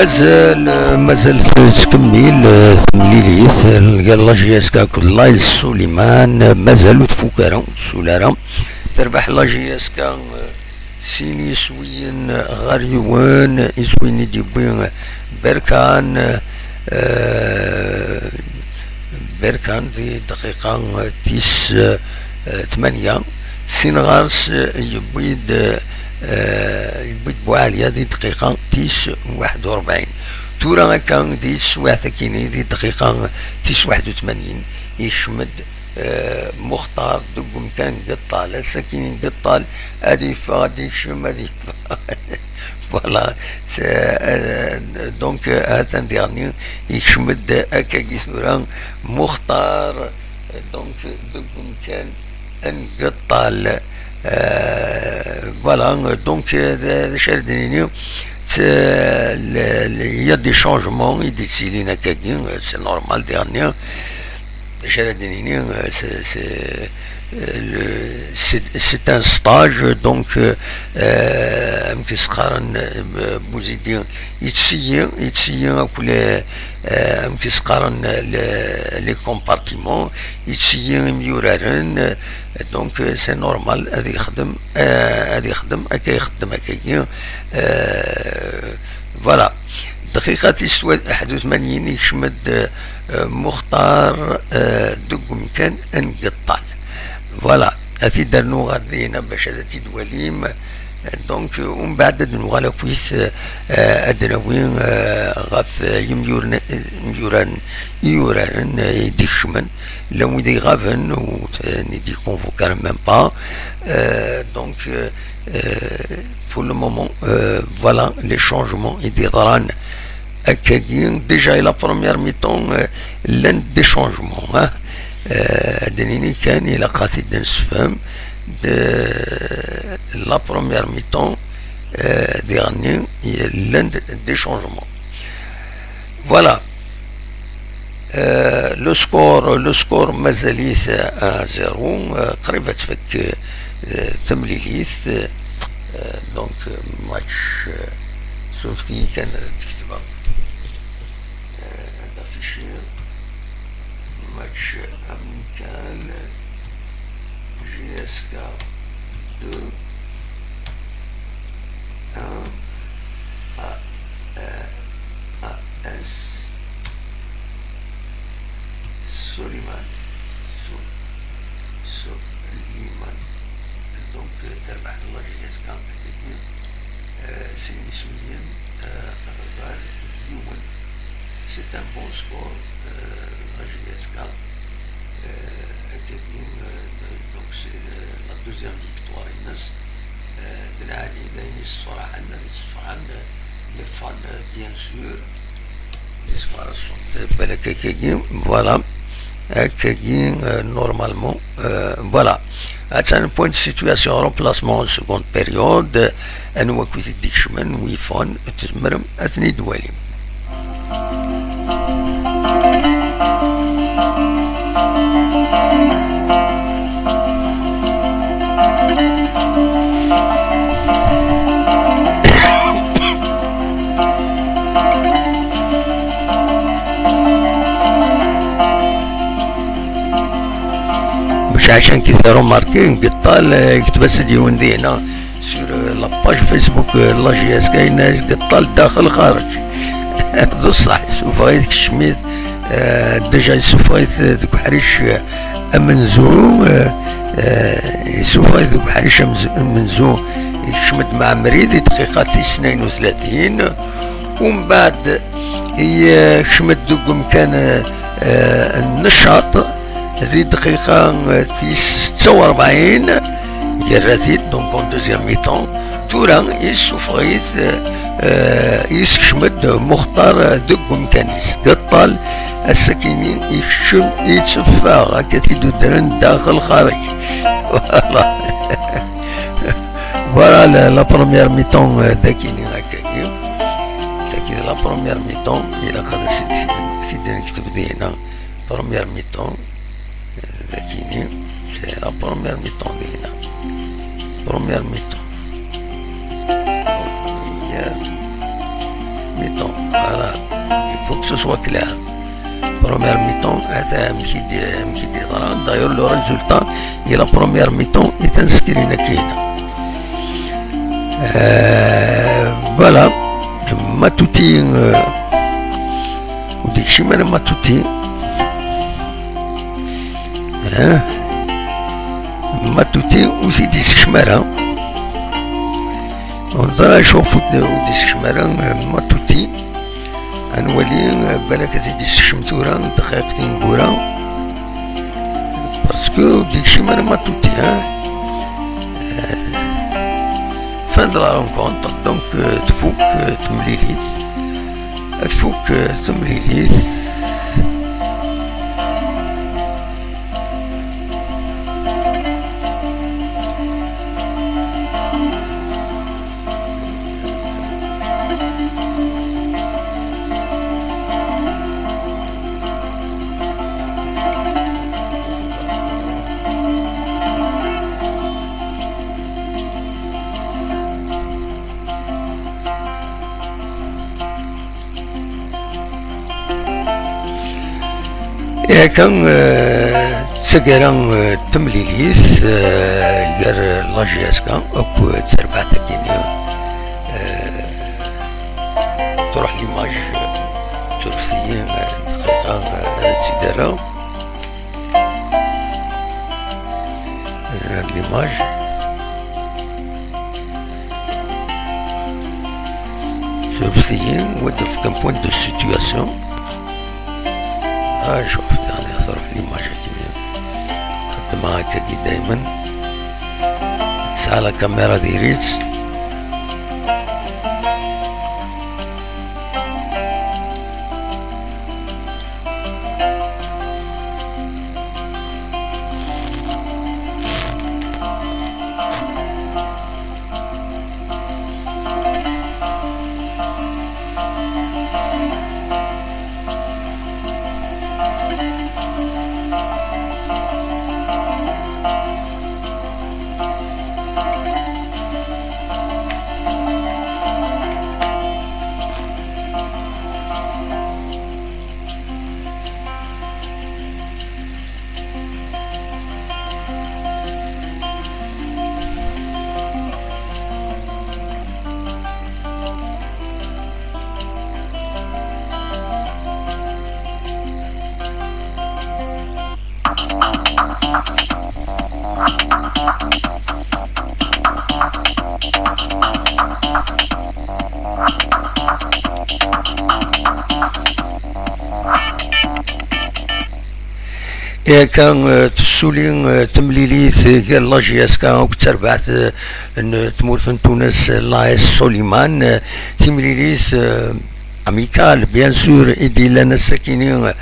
Mazal, mazal tettkemmil, eh, temlilit, eh, la J S K akked Laïs Suliman, eh, mazal ur tfuk ara, ur tessul ara. Terbeḥ la J S K, eh, sin yiswiyen ɣer yiwen, iswi-nni i d-yewwi Berkan, eh, Berkan di dqiqa tis, eh, tmanya, sin ɣer-s, eh, yewwi-d, eh, yewwi-d Buɛalya di dqiqa tis waḥed u rebɛin. Tura akka di teswiɛt akkin di dqiqa tis waḥed u tmanyin, yekcem-d, eh, Muxtar deg umkan n Geṭṭal. Ass-akkin Geṭṭal ad yeffeɣ, ad yekcem, ad yeffeɣ. Voilà, c'est, euh, donc, euh, atan diɣenni yekcem-d akkagi tura Muxtar, donc, deg umkan n Geṭṭal. Euh, voilà, donc, euh, d d acu ara d-nini, c'est, le- le- il y a des changements i d-yettilin akkagi, euh, c'est normal diɣenni. D acu ara d-nini, euh, c'est, c'est, euh, le- c'est c'est un stage, donc, euh, euh, amek i s-qqaren, euh, Buzidi, yettseyyi, yettseyyi akk les, euh, amek i s-qqaren, les, les compartiments, yettseyyi imyuraren, euh, donc, euh, c'est normal ad yexdem, euh, ad yexdem akka, yexdem akkagi, euh, voilà. Dqiqa tis waḥed u tmanyin yekcem-d, eh, Muxtar, eh, deg umkan n Geṭṭal. Voilà, ad t-id-rnuɣ ɣer dinna bac ad t-id-twalim. Donc, umbeɛd ad nuɣal akkit, eh, ad d-nawi, eh, ɣef, eh, yimyuren-, imyuran, iyuraren, eh, i d-ikecmen, llan wid iɣaben, ur ten-id-iconvoque ara même pas. Eh, donc, eh, eh, pour le moment, euh, voilà les changements i d-yeḍran akkagi. Déjà, la première mi-temps, euh, llan des changements, hein. Euh, ad d-nini kan, ilaq ad t-id-nessefhem, de la première mi-temps, euh, diɣenni, llan des changements. Voilà. Euh, le score, le score mazal-it un zéro, euh, qrib ad tfak, euh, temlilit, euh, donc, euh, match, euh, surfet-iyi kan ad t-ketbeɣ, euh, ad afficher, match amical, J S K deux, un, A, euh, A S, Suliman, Su-, Suliman. Donc, euh, terbeḥ la J S K, euh, sin yiswiyen, euh, ɣer yiwen. C'est un bon score, euh, la J S K. Euh, akkagi, euh, donc c'est, euh, la deuxième victoire-ines. Euh, d lɛali, d ayen yessefraḥen, ad yessefraḥen, euh, les fans, euh, bien sûr. Yessefraḥ ṣṣut, euh, balak akkagi, voilà. Akkagi, euh, normalement, euh, voilà. Attan point de situation, remplacement en seconde période, euh, anwa akkit i d-ikecmen, wi yeffɣen, tzemrem ad ten-id-twalim. Bac ɛacan ki remarqué, Geṭṭal, euh, yekteb-as-d yiwen dinna sur, euh, la page Facebook, euh, la J S K, yenna-as Geṭṭal daxel xareǧ. D ṣṣeḥ, yessufeɣ-it, kecm-it, euh, déjà yessufeɣ-it, euh, deg uḥric, euh, amenzu, euh, euh, yessufeɣ-it deg uḥric amez-, amenzu, yekcem-d Mɛemmri di dqiqa tis tnayen u tlatin, umbeɛd yekcem-d deg umkan, euh, euh, n Ncaṭ, di dqiqa, euh, tis setta u rebɛin, yerra-t-id, donc en deuxième mi-temps. Tura yessufeɣ-it, euh, yessekcem-d Muxtar deg umkan-is. Geṭṭal, ass-akini, yekcem, yetteffeɣ, akka t-id-udren daxel xareǧ. Voilà. Voilà la, la première mi-temps, euh, dakini akkagi. Tagi d la première mi-temps, ilaq ad as-id-, id-nekteb dinna. Première mi-temps, euh, dakini, c'est la première mi-temps dinna. Première mi-temps. Première mi-temps. Voilà, il faut que ce soit clair. Première mi-temps, ata amek i d-, amek i d-yeḍra. D'ailleurs, le résultat, i la première mi-temps, i taneskerina kina. Euh, voilà. Matuti, euh, ur d-yekcim ara Matuti. Hein? Matuti ur t-id-yessekcem ara. Ur neẓri acu ɣef ur d-, ur d-yessekcem ara, euh, Matuti. Ad nwali, euh, balak ad t-id-yessekcem tura, dqiq tineggura. Parce que ur d-yekcim ara Matuti, hein? Euh, fin de la rencontre, donc, euh, tfuk, euh, temlilit. Tfuk, euh, temlilit. Ihi akka, euh, d taggara, euh, n temlilit, euh, gar la J S K akked terbaɛt-agi-nni, euh, truḥ l'image, euh, surfet-iyi, euh, dqiqa, euh, ad tt-id-rreɣ. Euh, l'image. Surfet-iyi, wa d-yefk un point de situation. Ah, شوف، يعني، صراحة l'image هكي. خدمة هكاكي دايمًا. نسعى la caméra ديريت. Akka, euh, tessuli, euh, temlilit, euh, gar la J S K akked terbaɛt, euh, n tmurt n Tunes, la S Soliman, euh, timlilit, euh, amicale, bien sûr, i d-yellan ass-akini, euh,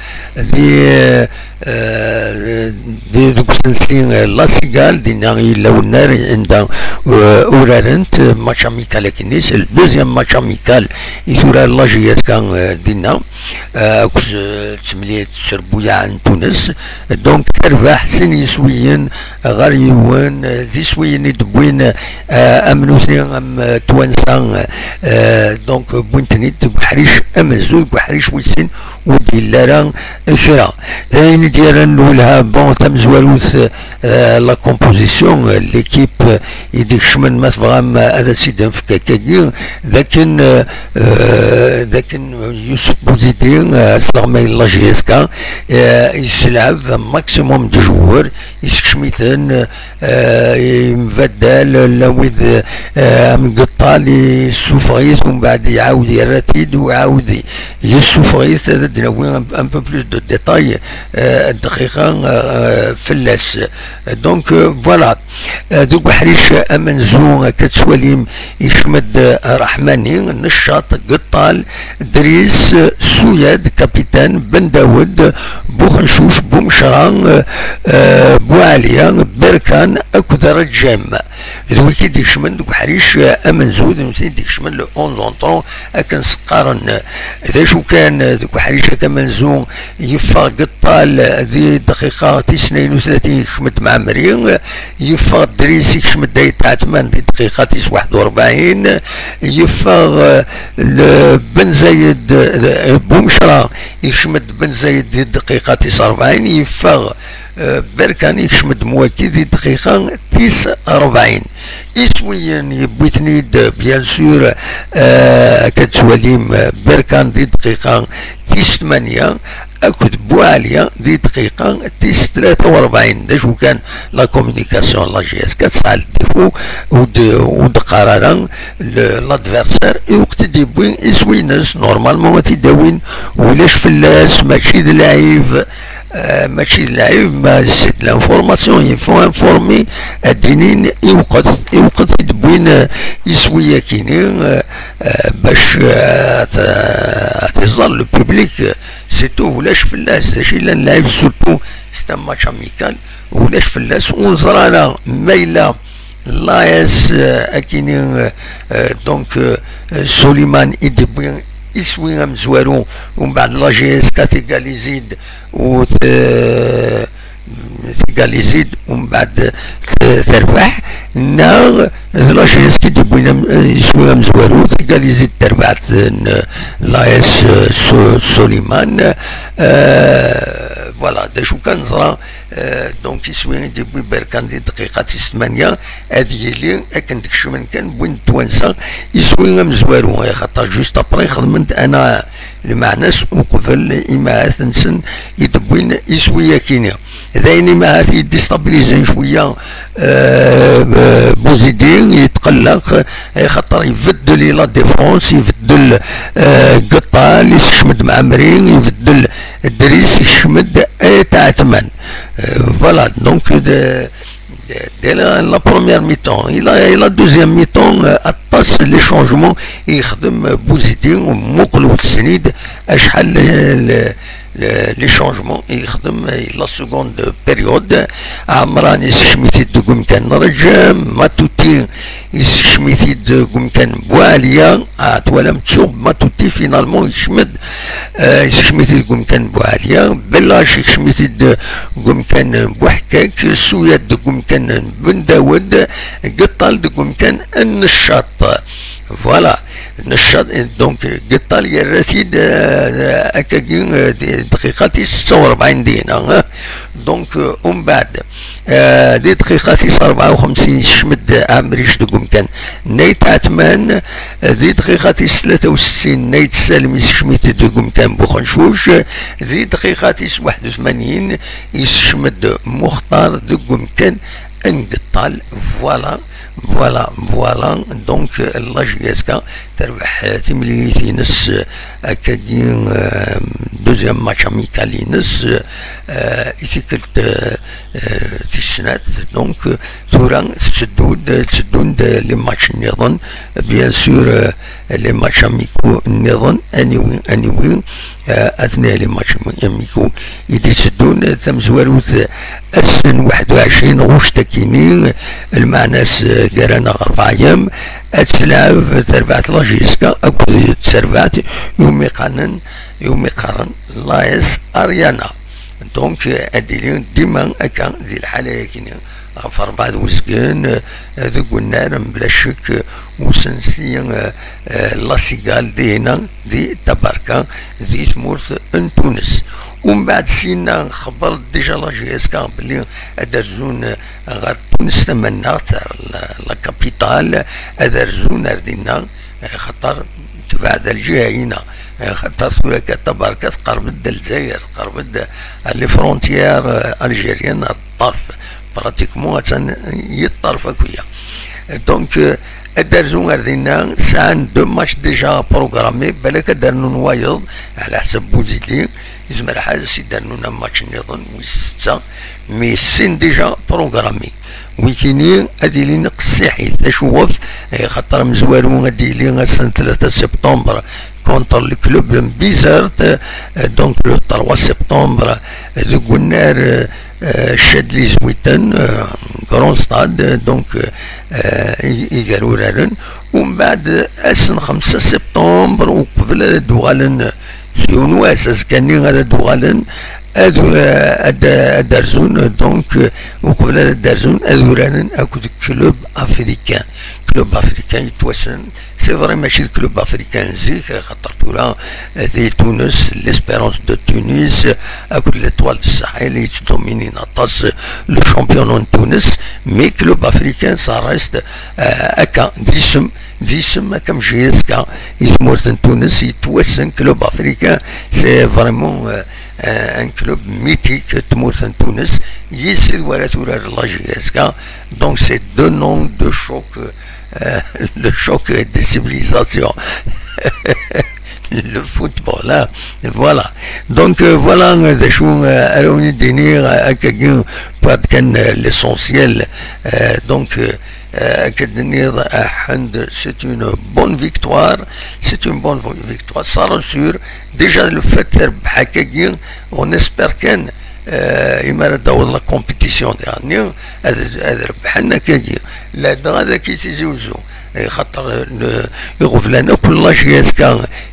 di, euh, euh, di, deg usensi, euh, La Cigale, dinna i yella unnar, anda, euh, urarent, euh, match amical akkenni, c'est le deuxième match amical i turar la J S K, euh, dinna. Euh, akked, euh, temlilit s Rbuyaɛ n Tunes. Donc, terbeḥ sin yiswiyen ɣer yiwen, euh, d iswiyen i d-wwin, euh, am nutni, am, euh, twansa, euh, donc, wwin-ten-id deg uḥric amenzu, deg uḥric wis sin, ur d-yelli ara kra. D ayen i d-yerran lwelha, bon, tamezwarut, euh, la composition, euh, l'équipe, euh, i d-ikecmen, ma tebɣam, euh, ad as-id-nefk akkagi, d akken, euh, euh, d akken Youssouf Bouzidi, euh, asleɣmay n la J S K, euh, yeslɛeb maximum de joueurs, yessekcem-iten, euh, yembaddal, la wid, euh, am Geṭṭal, yessufeɣ-it, umbeɛd iɛawed yerra-t-id, u iɛawed yessufeɣ-it, ad d-nawi un, un peu plus de détails, euh, dqiqa, euh, fell-as. Donc, euh, voilà. Euh, deg uḥric amenzu, akka tettwalim, yekcem-d, euh, Raḥmani, Neccaṭ, Geṭṭal, Dris, euh, Suyad, Kapitan, Ben Dawed, Buxencuc, Bumecra, eh, eh, Buɛaliya, Berkan akked Rǧem. D wigi d-ikecmen deg uḥric, eh, amenzu, d nutni d-ikecmen le onze entrant, akken s-qqaren. D acu kan, eh, deg uḥric-agi amenzu, yeffeɣ Geṭṭal di dqiqa tis tnayen u tlatin, yekcem-d Mɛemmri, yeffeɣ Dris, yekcem-d Ayt Ɛetman di dqiqa tis waḥed u rebɛin, yeffeɣ, eh, le-, Ben Zayed, eh, Bumecra, yekcem-d Ben Zayed di dqiqa tis rebɛin, yeffeɣ, eh, Berkan, yekcem-d Mwaki di dqiqa tis rebɛin. Iswiyen yewwi-ten-id, bien sûr, eh, akka tettwalim, eh, Berkan di dqiqa tis tmanya, akked Buɛaliya di dqiqa tis tlata u rebɛin. D acu kan, la communication n la J S K tesɛa le défaut, ur d-, ur d-qqar ara le-, l'adversaire i weqt i d-yewwi iswi-ines. Normalement ad t-id-awin, ulac fell-as, mačči d lɛib, eh, mačči d lɛib, ma c'est de l'information, il faut informer, ad d-inin i weqt, i weqt i d-wwin, eh, iswi-yakini, eh, eh, bac, eh, ad, ad iẓer le public, eh, c'est tout, ulac fell-as, d acu yellan lɛib, surtout c'est un match amical, ulac fell-as, ur neẓra ara ma yella l'A S, eh, akini, eh, eh, donc, eh, eh, Soliman i d-yewwi iswi amezwaru, umbeɛd la J S K tigalizi-d u t-, tigalizi-d, umbeɛd t-, terbeḥ, neɣ d la J S K i d-yewwin am-, iswi amezwaru, tigalizi-d terbeḥt n l'A S, eh, Su-, Soliman. Eh, voilà, d acu kan neẓra, eh, donc iswi i d-yewwi Berkan di dqiqa tis tmanya, ad yili akken d-kecmen kan, wwin-d twansa iswi amezwaru, axaṭer juste après xedmen-d ana, lmeɛna-s uqbel imahat-nsen i d-wwin iswi-yakini. D ayen imahat yeddistabilizen cwiya, eh, Buzidi, yetqelleq, axaṭer ibeddel i la défense, ibeddel, eh, Geṭṭal, yessekcem-d Mɛemmri, ibeddel Dris, yekcem-d Ayt Ɛetman. Eh, voilà, donc, de, de, de la, la première mi-temps. Et la, et la deuxième mi-temps, euh, aṭas les changements i yexdem Buzidi, muqel ur tessen-id acḥal le, le, le, les changements i yexdem, eh, la seconde période. Ɛemran yessekcem-it-id deg umkan n Rǧem, Matuti yessekcem-it-id deg umkan n Buɛaliya. Ah, twalam, ttuɣ Matuti finalement yekcem-d, eh, yessekcem-it-id deg umkan n Buɛaliya. Bellac yekcem-it-id deg umkan n Buḥkak, Suyad deg umkan n Ben Dawed, Geṭṭal deg umkan n Neccaṭ. Voilà, Neccaṭ, donc Geṭṭal yerra-t-id, eh, akkagi, eh, di dqiqa tis setta u rebɛin dinna, eh. Donc, eh, umbeɛd, eh, di dqiqa tis rebɛa u xemsin yekcem-d Ɛemric deg umkan n Ayt Ɛetman, eh, di dqiqa tis tlata u settin Ayt Salem yessekcem-it-id deg umkan n Buxencuc, di dqiqa tis waḥed u tmanyin yessekcem-d Muxtar deg umkan n Geṭṭal. Voilà, voilà, voilà. Donc, eh, la J S K terbeḥ, eh, timlilit-ines, eh, akkagi, eh, deuxième match amical-ines, eh, i tikkelt, eh, eh, tis snat. Donc, eh, tura tetteddu-d, tteddun-d les matchs nniḍen, bien sûr, eh, les matchs amicaux nniḍen, anyway, anyway, eh, atni les matchs amicaux i d-itteddun, tamezwarut, ass n waḥed u ɛecrin ɣuct akini, lmeɛna-s, eh, gar-aneɣ rebɛa yam, ad tt-telɛeb terbaɛt la J S K akked terbaɛt iwumi qqaren, iwumi qqaren l'A S Ariana. Donc, eh, ad d-ili dima akka di lḥala-yakini. Ɣef rebɛa d uzgen, eh, deg unnar, mebla ccek, eh, usensi, eh, eh, La Cigale, dihina, di Tabarka, di tmurt n Tunes. Umbeɛd, sinna, xebber déjà la J S K belli ad rzun, eh, ɣer Tunes tamannaɣt, ar la, la capitale, ad rzun ar dinna, eh, xaṭer tebɛed ar lǧiha-ina, eh, xaṭer tura akka Tabarka tqerreb-d ar Lezzayer, tqerreb-d ar les frontières, eh, algériennes, ar ṭṭerf, pratiquement attan i ṭṭerf akk-ya. Donc, euh, ad d-rzu ar dinna, sɛan deux matchs déjà programmés, balak ad d-rnun wayeḍ, ɛla ḥsab Buzidi, yezmer ḥal ad s-id-rnun am match nniḍen, wis setta, mais sin déjà programmés. Wikini ad ilin qessiḥit, acuɣef, eh, xaṭer amezwaru ad d-yili ass n tlata septembre, contre le club n Bizert, euh, donc le trois septembre, euh, deg unnar, euh, euh, Chadli Zwiten, euh, grand stade, euh, donc, euh, i, i gar uraren. Umbeɛd, ass n xemsa septembre, uqbel ad d-uɣalen s yiwen wass, azekka-nni ad d-uɣalen, ad, euh, ad, ad d-rzun, donc, euh, uqbel ad d-rzun, ad uraren akked club africain. Club africain yettwassen, c'est vrai, mačči d club africain n zik, axaṭer tura, euh, di Tunes, l'Espérance de Tunis, euh, akked l'Étoile du Sahel, yettdominin aṭas, euh, le championnat n Tunes, mais club africain, ça reste, euh, akka, d isem, d isem, akka, am J S K, i tmurt n Tunes, yettwassen club africain, c'est vraiment, euh, euh, un club mythique, tmurt n Tunes, yis-s i d wara turar la J S K, donc c'est deux noms de choc, euh, le choc des civilisations. Le football, hein. Voilà. Donc, euh, voilà, euh, d acu, euh, ara wen-d-iniɣ, euh, akkagi, pas kan, euh, l'essentiel. Euh, donc, euh, euh, akka d-nniɣ, euh, Ḥend, c'est une bonne victoire. C'est une bonne vo-, victoire, ça rassure. Déjà, le fait de terbeḥ akkagi, on espère kan, euh, imi ara d-taweḍ la compétition diɣenni, ad, ad rebḥen akkagi. Ladɣa d akka i Tizi Uzzu. Eh, xaṭer, eh, iɣeblan akk n la J S K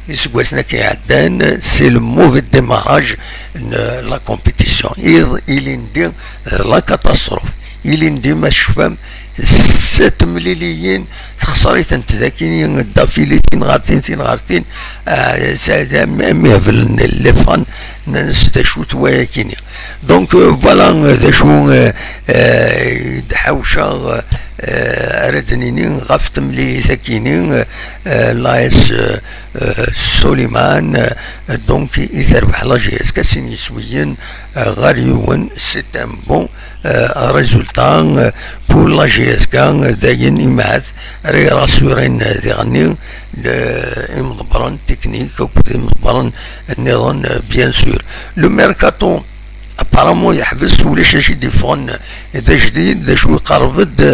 iseggasen akka iɛeddan, c'est le mauvais démarrage n la compétition. Iḍ ilindi, eh, la catastrophe. Ilindi ma tecfam, s temliliyin, texṣer-itent dakini, d'affilée, tin ɣer tin, tin ɣer tin, eh, s-, am, am iheblen les fans, nnan-as d acu-t wayakini. Donc, euh, voilà, euh, d acu, euh, euh, i d-ḥawceɣ, euh, ara d-nini ɣef temlilit-akini, euh, euh, l'A S, euh, euh, Soliman, euh, donc, i terbeḥ la J S K sin yiswiyen, euh, ɣer yiwen, c'est un bon, euh, résultat, euh, pour la J S K, euh, dayen imahat ara irassurin, euh, diɣenni, le-, imḍebbren technique akked imḍebbren nniḍen, euh, bien sûr. Le mercato, apparemment, yeḥbes, ulac acu i d-yeffɣen d ajdid, d acu, iqerreb-d,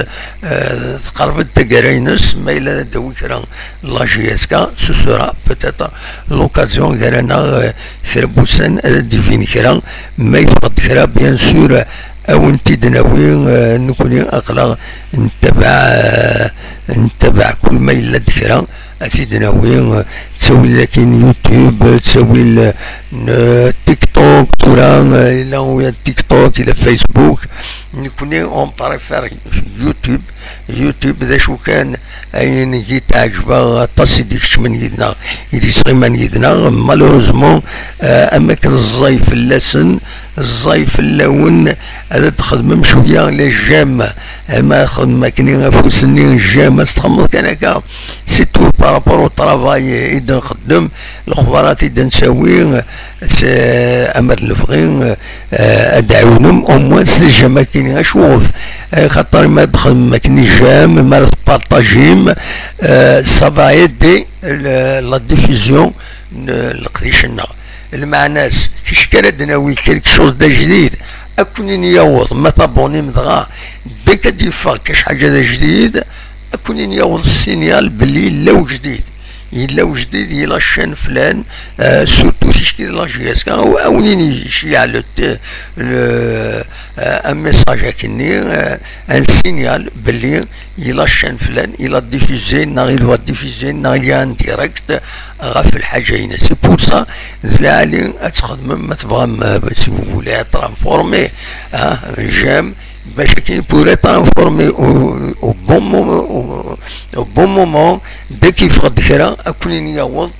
euh, tqerreb-d taggara-ines, ma yella ad d-tawi kra la J S K, ce sera peut-être l'occasion gar-aneɣ, euh, kra n wussan ad d-ibin kra, ma yeffeɣ-d kra, bien sûr, ad wen-t-id-nawi, euh, nekkni aql-aɣ nettabaɛ, euh, nettabaɛ kul ma yella-d kra, ad t-id-nawi, euh, ttawil akkin YouTube, ttawil, euh, n, euh, TikTok, tura, euh, yella uya TikTok, yella Facebook. Nekkni, on préfère YouTube. YouTube, d acu kan, ayen i d-iɛeǧbeɣ aṭas i d-ikecmen yid-neɣ, i d-isɣiman yid-neɣ, malheureusement, euh, am akken ẓẓay fell-asen, ẓẓay fell-awen, ad d-txedmem cwiya les j'aime, ama xedmem akkenni afus-nni j'aime, ad s-txedmeḍ kan akka, c'est tout par rapport au travail i d-nxeddem, lexbarat i d-nettawi, s-, ama d lebɣi, euh, ad d-ɛiwnem, au moins, s les j'aime akkenni, acuɣef? Euh, xaṭer ma d-txedmem akkenni j'aime, ma ara tpartajim, euh, ça va aider le, la diffusion n leqdic-nneɣ. Lmeɛna-s, ticki ara d-nawi quelque chose d ajdid, ad ken-in-yaweḍ, ma tabonnim dɣa, dès que d-yeffeɣ kac ḥaǧa d ajdid, ad ken-in-yaweḍ signal belli yella ujdid. Yella ujdid, yella ccan flan, euh, surtout ticki d la J S K, aw-, ad wen-in-iceyyeɛ le, le, euh, un message akkenni, euh, un signal belli yella ccan flan, yella diffusé, neɣ il va diffusé, neɣ il y a un direct ɣef lḥaǧa-ines. C'est pour ça, d lɛali ad txedmem, ma tebɣam, euh, si vous voulez être informé, hein, j'aime, bac akken pour être informé au, au bon moment, au, au bon moment, dès qu'il faut kra, ad ken-in-yaweḍ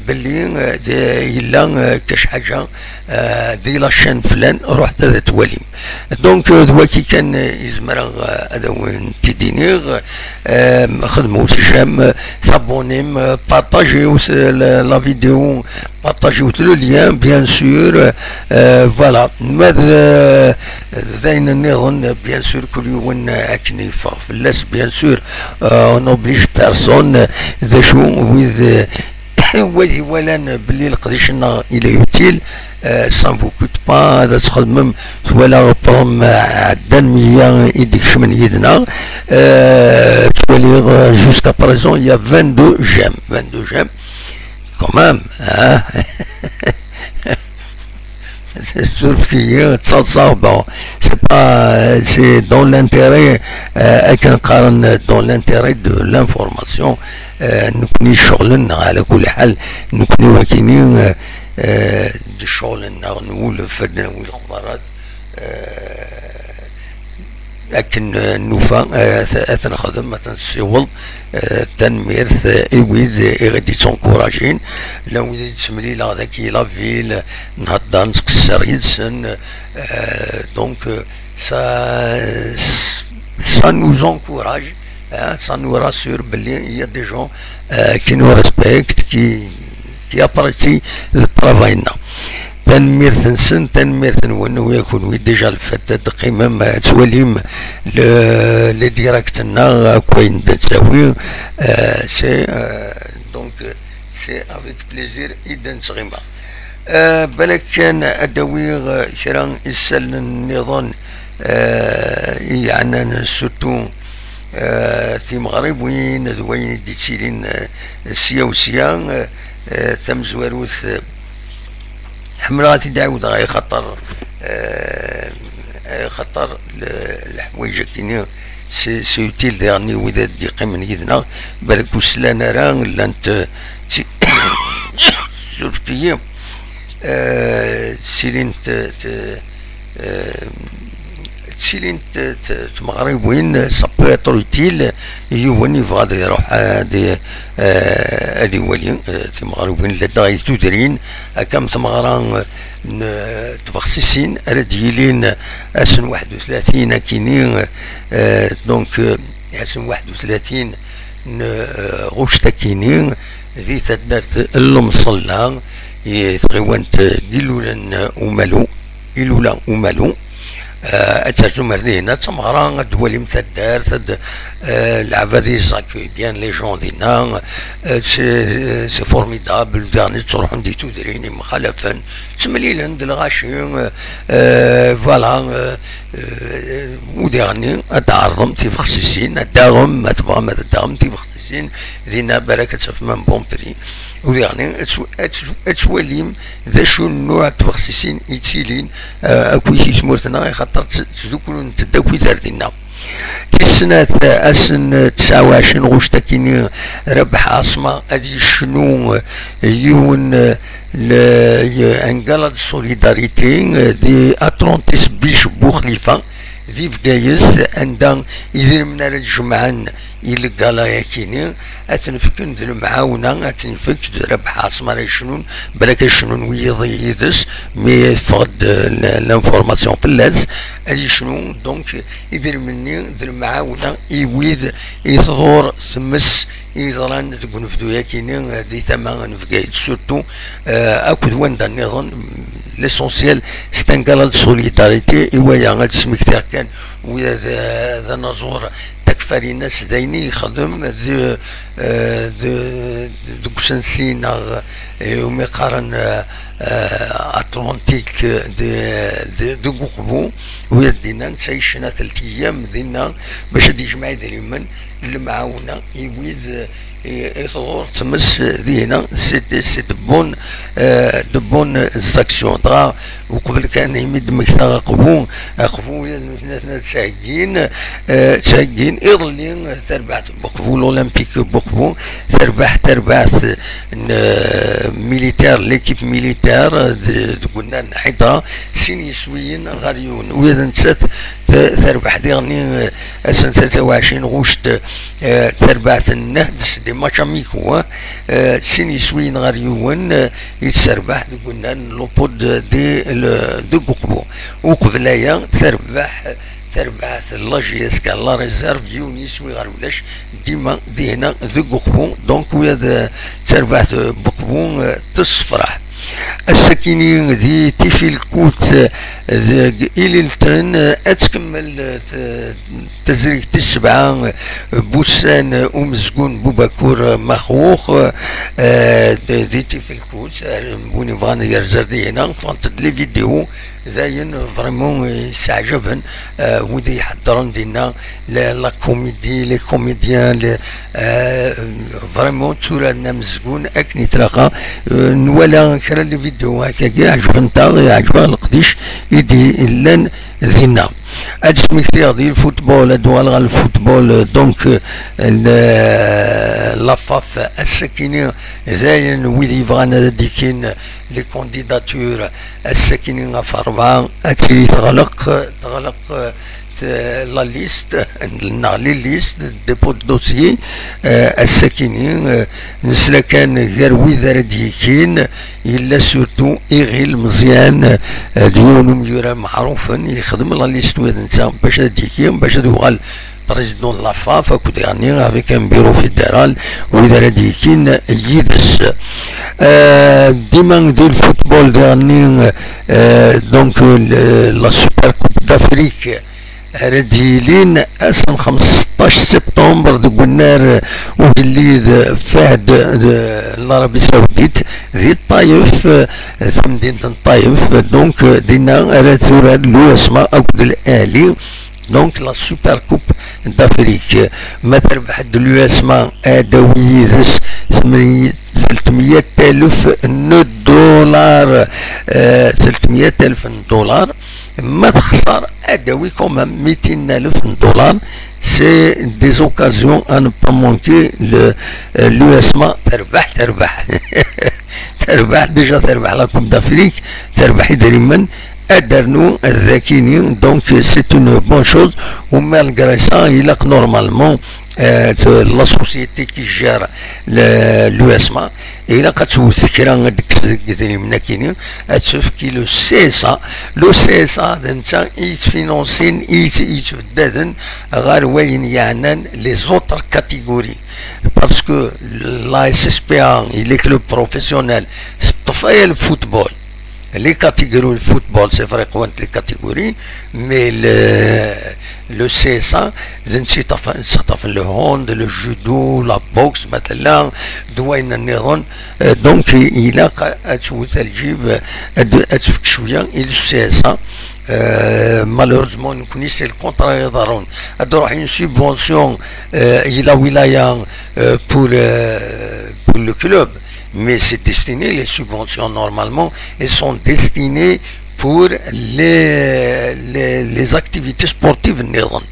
belli, euh, d-, yella, euh, kac ḥaǧa, euh, di la chaîne flan, ruḥet ad twalim. Donc, euh, d waki kan, euh, i zemreɣ, euh, ad awen-t-id-iniɣ. Euh, xedmut j'aime, euh, s'abonnem, euh, partagez aussi la, la vidéo, partagez le lien, bien sûr. Euh, voilà. Ma d, euh, d ayen nniḍen, bien sûr, kul yiwen, euh, akken yeffeɣ fell-as, bien sûr. Euh, on n'oblige personne, euh, d acu, wid, euh, wid iwalan belli leqdic-nneɣ il est utile, euh, ça ne vous coûte pas, ad txedmem, twalaɣ, prom, euh, ɛeddan meyya i d-ikecmen yid-neɣ. Euh, ttwaliɣ, euh, jusqu'à présent, il y a vingt-deux j'aime, vingt-deux j'aime. quand même, hein. Surfet-iyi, ttaḍsaɣ, bon, c'est pas, c'est dans l'intérêt, euh, akken qqaren, dans l'intérêt de l'information, euh, nekkni ccɣel-nneɣ, ɛla kulli ḥal, nekkni wakini, euh, euh, d ccɣel-nneɣ, nwulef ad nawi lexbarat, euh, akken, euh, nufa, euh, ad t-, ad t-nexdem, ad t-nessiweḍ. Euh, tanemmirt, euh, i wid, euh, i ɣ-d-yettunkurajin, llan wid i d-ttemlileɣ dagi la ville, nhedder, nettqeṣṣir yid-sen, euh, donc, euh, ça, ça nous encourage, hein, ça nous rassure belli il y a des gens, euh, qui nous respectent, qui, qui apprécient le travail-nneɣ. Tanemmirt-nsen, tanemmirt-nwen, wi kunwi déjà le fait ad d-teqqimem, ad twalim le, les directs-nneɣ, akk ayen d-nettawi, euh, c'est, euh, donc, euh, c'est avec plaisir i d-nettɣima. Euh, balak kan ad d-awiɣ, euh, kra isallen nniḍen, euh, i yeɛnan surtout, euh, timeɣriwin d wayen i d-yettilin, euh, sya u sya, euh, euh, tamezwarut, euh, ḥemmleɣ ad t-id-ɛiwdeɣ, ay xaṭer, euh, ay xaṭer le-, leḥwayeǧ-agi-nni, c'est, c'est utile diɣen i wid ad d-yeqqimen yid-neɣ, balak ur slan ara, llant, euh, ti-, surfet-iyi, euh, ttilint, euh, t-, euh, ttilint, euh, t-, tmeɣriwin, ça peut être utile i yiwen yebɣa ad iruḥ, euh, ad i-, euh, ad iwali, euh, timeɣriwin, ladɣa i tudrin, akka am tmeɣra, euh, n, euh, tbexsisin ara d-yilin ass n waḥed u tlatin akini, euh, donc, euh, ass n waḥed u tlatin n, euh, ɣuct akini, di taddart n Lemṣella, i tɣiwant n Ilulan Umalu, Ilula Umalu. Euh, ad terzum ar dihin, ad tmeɣra, ad d-twalim taddart, ad, euh, lɛebad ils accueillent bien les gens dinna, euh, c'est, c'est formidable, diɣen ttruḥun di tudrin imxalafen, ttemlilen d lɣaci, euh, euh, voilà, euh, euh, u diɣen ad tɛerḍem tibexsisin, ad d-taɣem, ma tebɣam ad d-taɣem tibexsisin, dinna balak ad tafem un bon prix. U diɣen ad tw-, ad tw-, ad twalim d acu n nnuɛ n tbexsisin yettilin, eh, akk i tmurt-nneɣ, axaṭer tt-, ttdukrun-tent akk i tardin-nneɣ. Tis snat, ass n tesɛa u ɛecrin ɣuct akini, Rabeḥ Ɛaṣma ad yecnu, eh, yiwen, eh, le, y-, un gala de solidarité, eh, di Atlantis Beach Buxlifa, di Bgayet, anda idrimen ara d-jemɛen i lgala-yakini, ad ten-fken d lemɛawna, ad ten-ifek d Rabeḥ Ɛaṣma ara yecnun, balak ad cnun wiyiḍ yid-s, mi teffeɣ-d, eh, l-, l'information fell-as, ad yecnu, donc, idrimen-nni d lemɛawna i wid i tḍur tmes i yeḍran deg unebdu-yakini, eh, di tama n Bgayet, surtout, eh, akked wanda nniḍen, l'essentiel, c'est un gala de solidarité, i waya ad d-smektiɣ kan, wid d, d anaẓur, takfarinas d ayen i yexdem d, eh, d, deg usensi neɣ, eh, umi qqaren, eh, eh, Atlantique de, de, deg Uqbu, wid dinna netta yecna telt ayyam dinna bac ad yejmeɛ idrimen, lemɛawna i wid, eh, i, i tḍur tmes dinna, c'est de, c'est de bonnes, eh, de bonnes actions. Dɣa, uqbel kan imi d-mmektaɣ Aqbu, Aqbu, ad ttɛeggin, eh, ttɛeggin iḍelli, eh, tarbaɛt n Buqbu, l'Olympique Buqbu, terbeḥ tarbaɛt n, eh, militaire, l'équipe militaire, eh, d-, deg unnar n Ḥidra, sin yiswiyen ɣer yiwen. Ula d nettat t-, terbeḥ diɣen, eh, ass n tlata u ɛecrin ɣuct, eh, tarbaɛt n Nehdes di match amico, eh, eh, sin yiswiyen ɣer yiwen, eh, i terbeḥ deg unnar n l'Opod di, le, deg Uqbu. Uqbel aya, terbeḥ, terbeɛt la J S K, la réserve, yiwen yiswi ɣer ulac, dima dihna deg Uqbu. Donc, ula d tarbaɛt n Uqbu, eh, tessefraḥ. Ass-akini di Tifilkut, eh, Deg Ililten, eh, ad tkemmel, eh, t-, tazrigt tis sebɛa, eh, n wussan, eh, umezgun Bubakur Maxux, eh, d-, di Tifelkut, eh, win yebɣan ad yerzu ar dihina, ffɣent-d les vidéos, d ayen vraiment, eh, yesseɛjaben, eh, wid iḥeddren dinna, la, la comédie, les comédiens, les, euh, vraiment tturaren amezgun akken i tlaqi. Euh, nwala kra n les vidéos akkagi, ɛejbent-aɣ, yeɛjeb-aɣ leqdic i d-yellan dinna. Ad d-smektiɣ di lfutbol, ad d-uɣaleɣ ɣer lfutbol, euh, donc, euh, le, la faf, ass-akini, d ayen wid yebɣan ad d-ikkin les candidatures, ass-akini ɣef rebɛa, ad tili teɣleq, teɣleq, euh, la liste, neɣ les listes de dépôt de dossier, euh, ass-akini, euh, nesla kan gar wid ara d-yekkin, yella surtout Iɣil Meẓyan, euh, d yiwen umyura meɛrufen, yexdem la liste ula d netta bac ad d-yekki, bac ad yuɣal président de la faf, akked yeɣni avec un bureau fédéral, wid ara d-yekkin yid-s. Euh, dima di lfutbol diɣenni, euh, donc, le, la Super Coupe d'Afrique, ara d-yilin ass n xmesṭac septembre deg unnar ugellid Fahd de l'Arabie Saoudite, di Ṭṭayef, euh, tamdint n Ṭṭayef. Donc, euh, dinna ara turar l'USMA akked l'Ahli. Donc, la Super Coupe d'Afrique. Ma terbeḥ-d l'USMA, ad d-tawi yid-s tlettmeyya alef n dollar, euh, tlettmeyya alef n dollar. Ma texṣer, ad d-tawi quand même mitin alef n dollar. C'est des occasions à ne pas manquer. Le, euh, l'USMA terbeḥ, terbeḥ. Terbeḥ, déjà terbeḥ la Coupe d'Afrique, terbeḥ idrimen, ad d-ternu d akini. Donc, c'est une bonne chose. U malgré ça, ilaq normalement, euh, la société qui gère le, l'USMA, ilaq ad twet kra, ad d-tekkes deg idrimen akini, ad tefk i le CSA. Le CSA d netta i yettfinansin, i yett-, i yettbeddaden ɣer wayen yeɛnan les autres catégories. Parce que la SSPA, les clubs professionnels, teṭṭef aya le football. Les catégories de football, c'est vrai, qwant les catégories, mais le, le CSA, d netta i yeṭṭafen, yeṭṭafen le hand, le judo, la boxe, مثلا, d wayen nniḍen. Euh, donc, ilaq ad twet lǧib, ad, ad tefk cwiya i le CSA. Euh, malheureusement, nekkni c'est le contraire i iḍerrun. Ad d-truḥ une subvention, euh, i la wilaya, euh, pour, euh, pour le club. Mais c'est destiné, les subventions normalement, elles sont destinées pour les, les, les activités sportives nniḍen.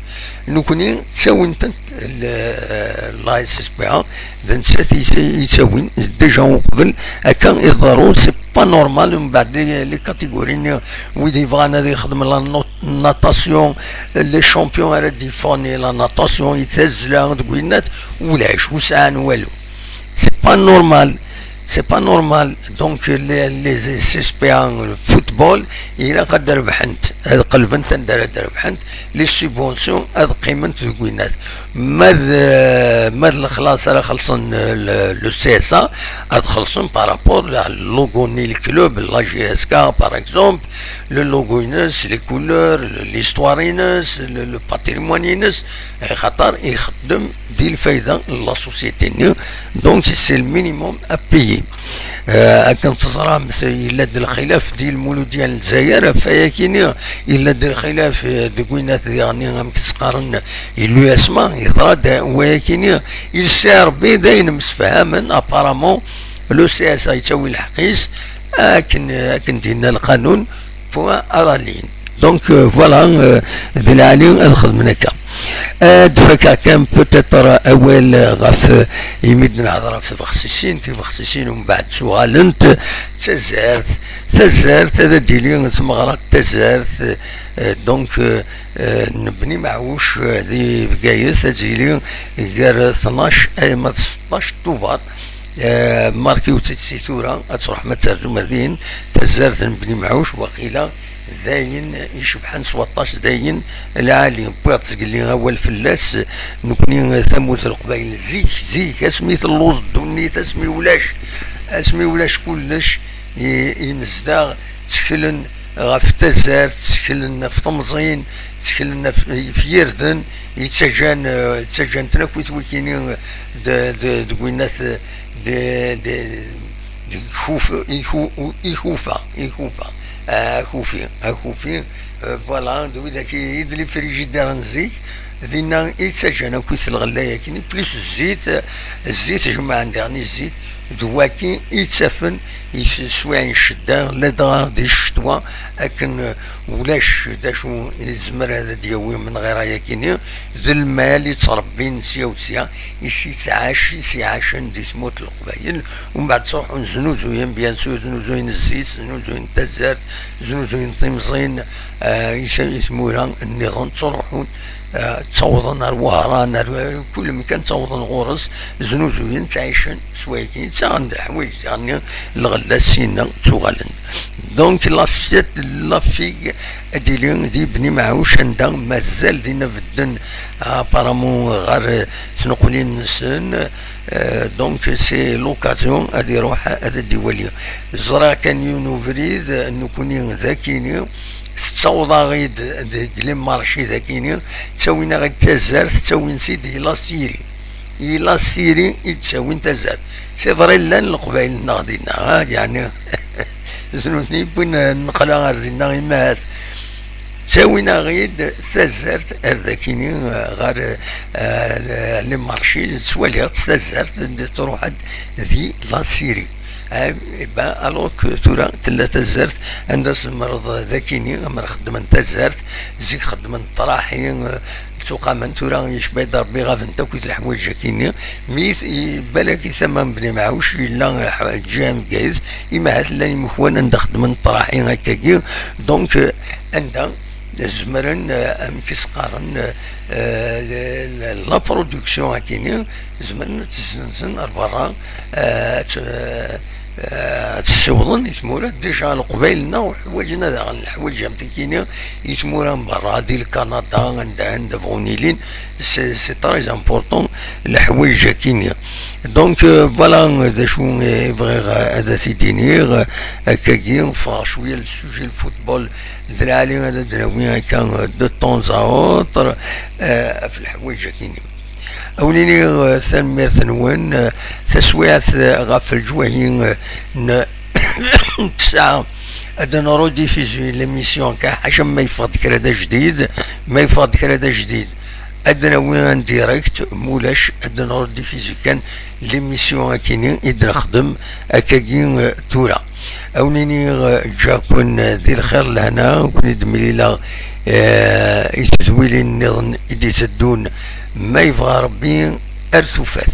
Nekkni ttawin-tent le, la SSPA, d nettat i tt-, i ttawin déjà uqbel. Akka i ḍerru, c'est pas normal. Mbeɛd les, les catégories-nni, wid yebɣan ad ixdem la not-, natation, les champions ara d-yeffɣen i la natation, i tazzla, deg winnat, ulac, ur sɛan walu. C'est pas normal. C'est pas normal. Donc, les, les SSPA, le football, ilaq ad rebḥent, ad qelbent anda ara d-rebḥent, les subventions ad qqiment deg winnat. Ma d, ma d lexlaṣ ara xellṣen, euh, le, le CSA, ad xellṣen par rapport à logo-nni le club, la JSK, par exemple, le logo-ines, les couleurs, le, l'histoire-ines, le, le patrimoine-ines, axaṭer ixeddem di lfayda n la société-nni. Donc, c'est le minimum à payer. Euh, akken teẓram, yella-d lxilaf di Lmuludiya n Lezzayer ɣef wayakini, yella-d lxilaf, euh, deg winnat diɣenni amek s-qqaren i l'USMA, yeḍra-d wayakini, ilsa Rebbi d ayen msefhamen, apparemment, le CSA yettawi lḥeqq-is, akken, akken d-yenna lqanun, point à la ligne. Donc, euh, voilà, euh, d lɛali ad xedmen akka. Ad fakeɣ kan peut-être awal ɣef, euh, imi d-nehder ɣef tbexsisin, tibexsisin umbeɛd ttuɣalent d tazart, tazart ad d-tili tmeɣra n tazart, euh, donc, euh, euh, n Bni Maɛuc, euh, di Bgayet, ad d-tili gar tnac alma d seṭṭac Tubeṛ. Euh, markiwet-tt si tura, ad truḥem ad terzum ar din, tazart n Bni Mɛuc, waqila d ayen icebḥen s waṭas, d ayen lɛali. Wwiɣ-d zgelli awal fell-as, nekkni tamurt n Leqbayel, zik, zik, asmi telluẓ ddunit, asmi ulac, asmi ulac kullec, i-, imezdaɣ tteklen ɣef tazart, tteklen ɣef temẓin, tteklen ɣef, ɣef yirden, yettaǧǧan, eh, ttaǧǧan-ten akk i twikini d, d, deg winnat, d, d, deg Kuf-, Iku-, Ikufa, Ikufa, eh, Akufi, Akufi, eh, voilà, d widak i, i d les frigidaires n zik, dinna i ttaǧǧan akk i lɣella-yakini, plus zzit, zzit jemɛen diɣen i zzit, d waki i ttafen i teswiɛin n ccedda, ladɣa di ccetwa, akken, eh, ulac d acu yezmer ad d-yawi menɣir ayakini, d lmal i ttrebbin sya u sya, i s-ittɛac, i s-iɛacen di tmurt n Leqbayel, umbeɛd ttruḥun znuzuyen, bien sûr, znuzuyen zzit, znuzuyen tazart, znuzuyen timẓin, eh, i s-, i tmura nniḍen ttruḥun, eh, ttawḍen ar Wehran, ar, eh, kul mkan ttawḍen ɣur-s, znuzuyen, ttɛicen s wayagi, ttaɣen-d leḥwayeǧ diɣenni, lɣella syenna ttuɣalen. Donc, la fête, la figue, ad d-tili di Bni Maɛuc, anda mazal dinna bedden, apparemment, ɣer, eh, tneqlin-nsen. Euh, donc, c'est l'occasion ad iruḥ ad d-iwali. Ẓriɣ kan yiwen ubrid, nekkni d akini, tettaweḍ-aɣ-id deg les marchés d akini, ttawin-aɣ-id tazart, ttawin-tt-id i la Syrie. I la Syrie i d-ttawin tazart. C'est vrai, llan Leqbayel-nneɣ dinna, ha, yeɛni, d nutni i yewwin nneqla ar dinna, imahat. Ttawin-aɣ-id tazart ar dakini, ɣer, eh, les marchés, ttwaliɣ-tt tazart, truḥ-d di la Syrie. Eh, eh ben, alors que tura tella tazart anda tzemreḍ dakini, amer xeddmen tazart, zik xeddmen ṭraḥi, eh, ttuqamen, tura yecba-d Rebbi ɣabent akk leḥwayeǧ akini. Mi t-, i-, balak i tama n Bni Maɛuc yella ḥa-, ǧǧiha n Bgayet, imahat llan imekwan anda xeddmen ṭraḥi akkagi. Donc, eh, anda zemren, eh, amek i s-qqaren, eh, eh, la, la, la production akini, zemren ad tt-ssenzen ar berra, eh, ad tt-, eh, eh, ad tt-ssiwḍen i tmura. Déjà Leqbayel-nneɣ ḥwaǧen ad aɣen leḥwayeǧ am tikini i tmura n berra, di Lkanada, anda, anda bɣun ilin, c'est, c'est très important leḥwayeǧ akini. Donc, euh, voilà, d acu i bɣiɣ ad t-id-iniɣ, akkagi, ffɣeɣ cwiya le sujet le football, d lɛali ad d-nawi akka, euh, de temps à autre, euh, ɣef leḥwayeǧ akini. A wen-iniɣ, euh, tanemmirt-nwen, euh, taswiɛt, euh, ɣef leǧwahi, euh, n ttesɛa, ad nrudiffizi l'émission, kan ḥaca ma yeffeɣ-d kra d ajdid, ma yeffeɣ-d kra d ajdid, ad nawi en direct, mulac, ad nrudiffizi kan l'émission akini i d-nexdem akkagi, euh, tura. A wen-iniɣ, euh, ǧǧiɣ-ken, euh, di lxir lehna, ur ken-id-mlileɣ, euh, i tedwilin nniḍen i d-iteddun, ma yebɣa Rebbi, ar tufat.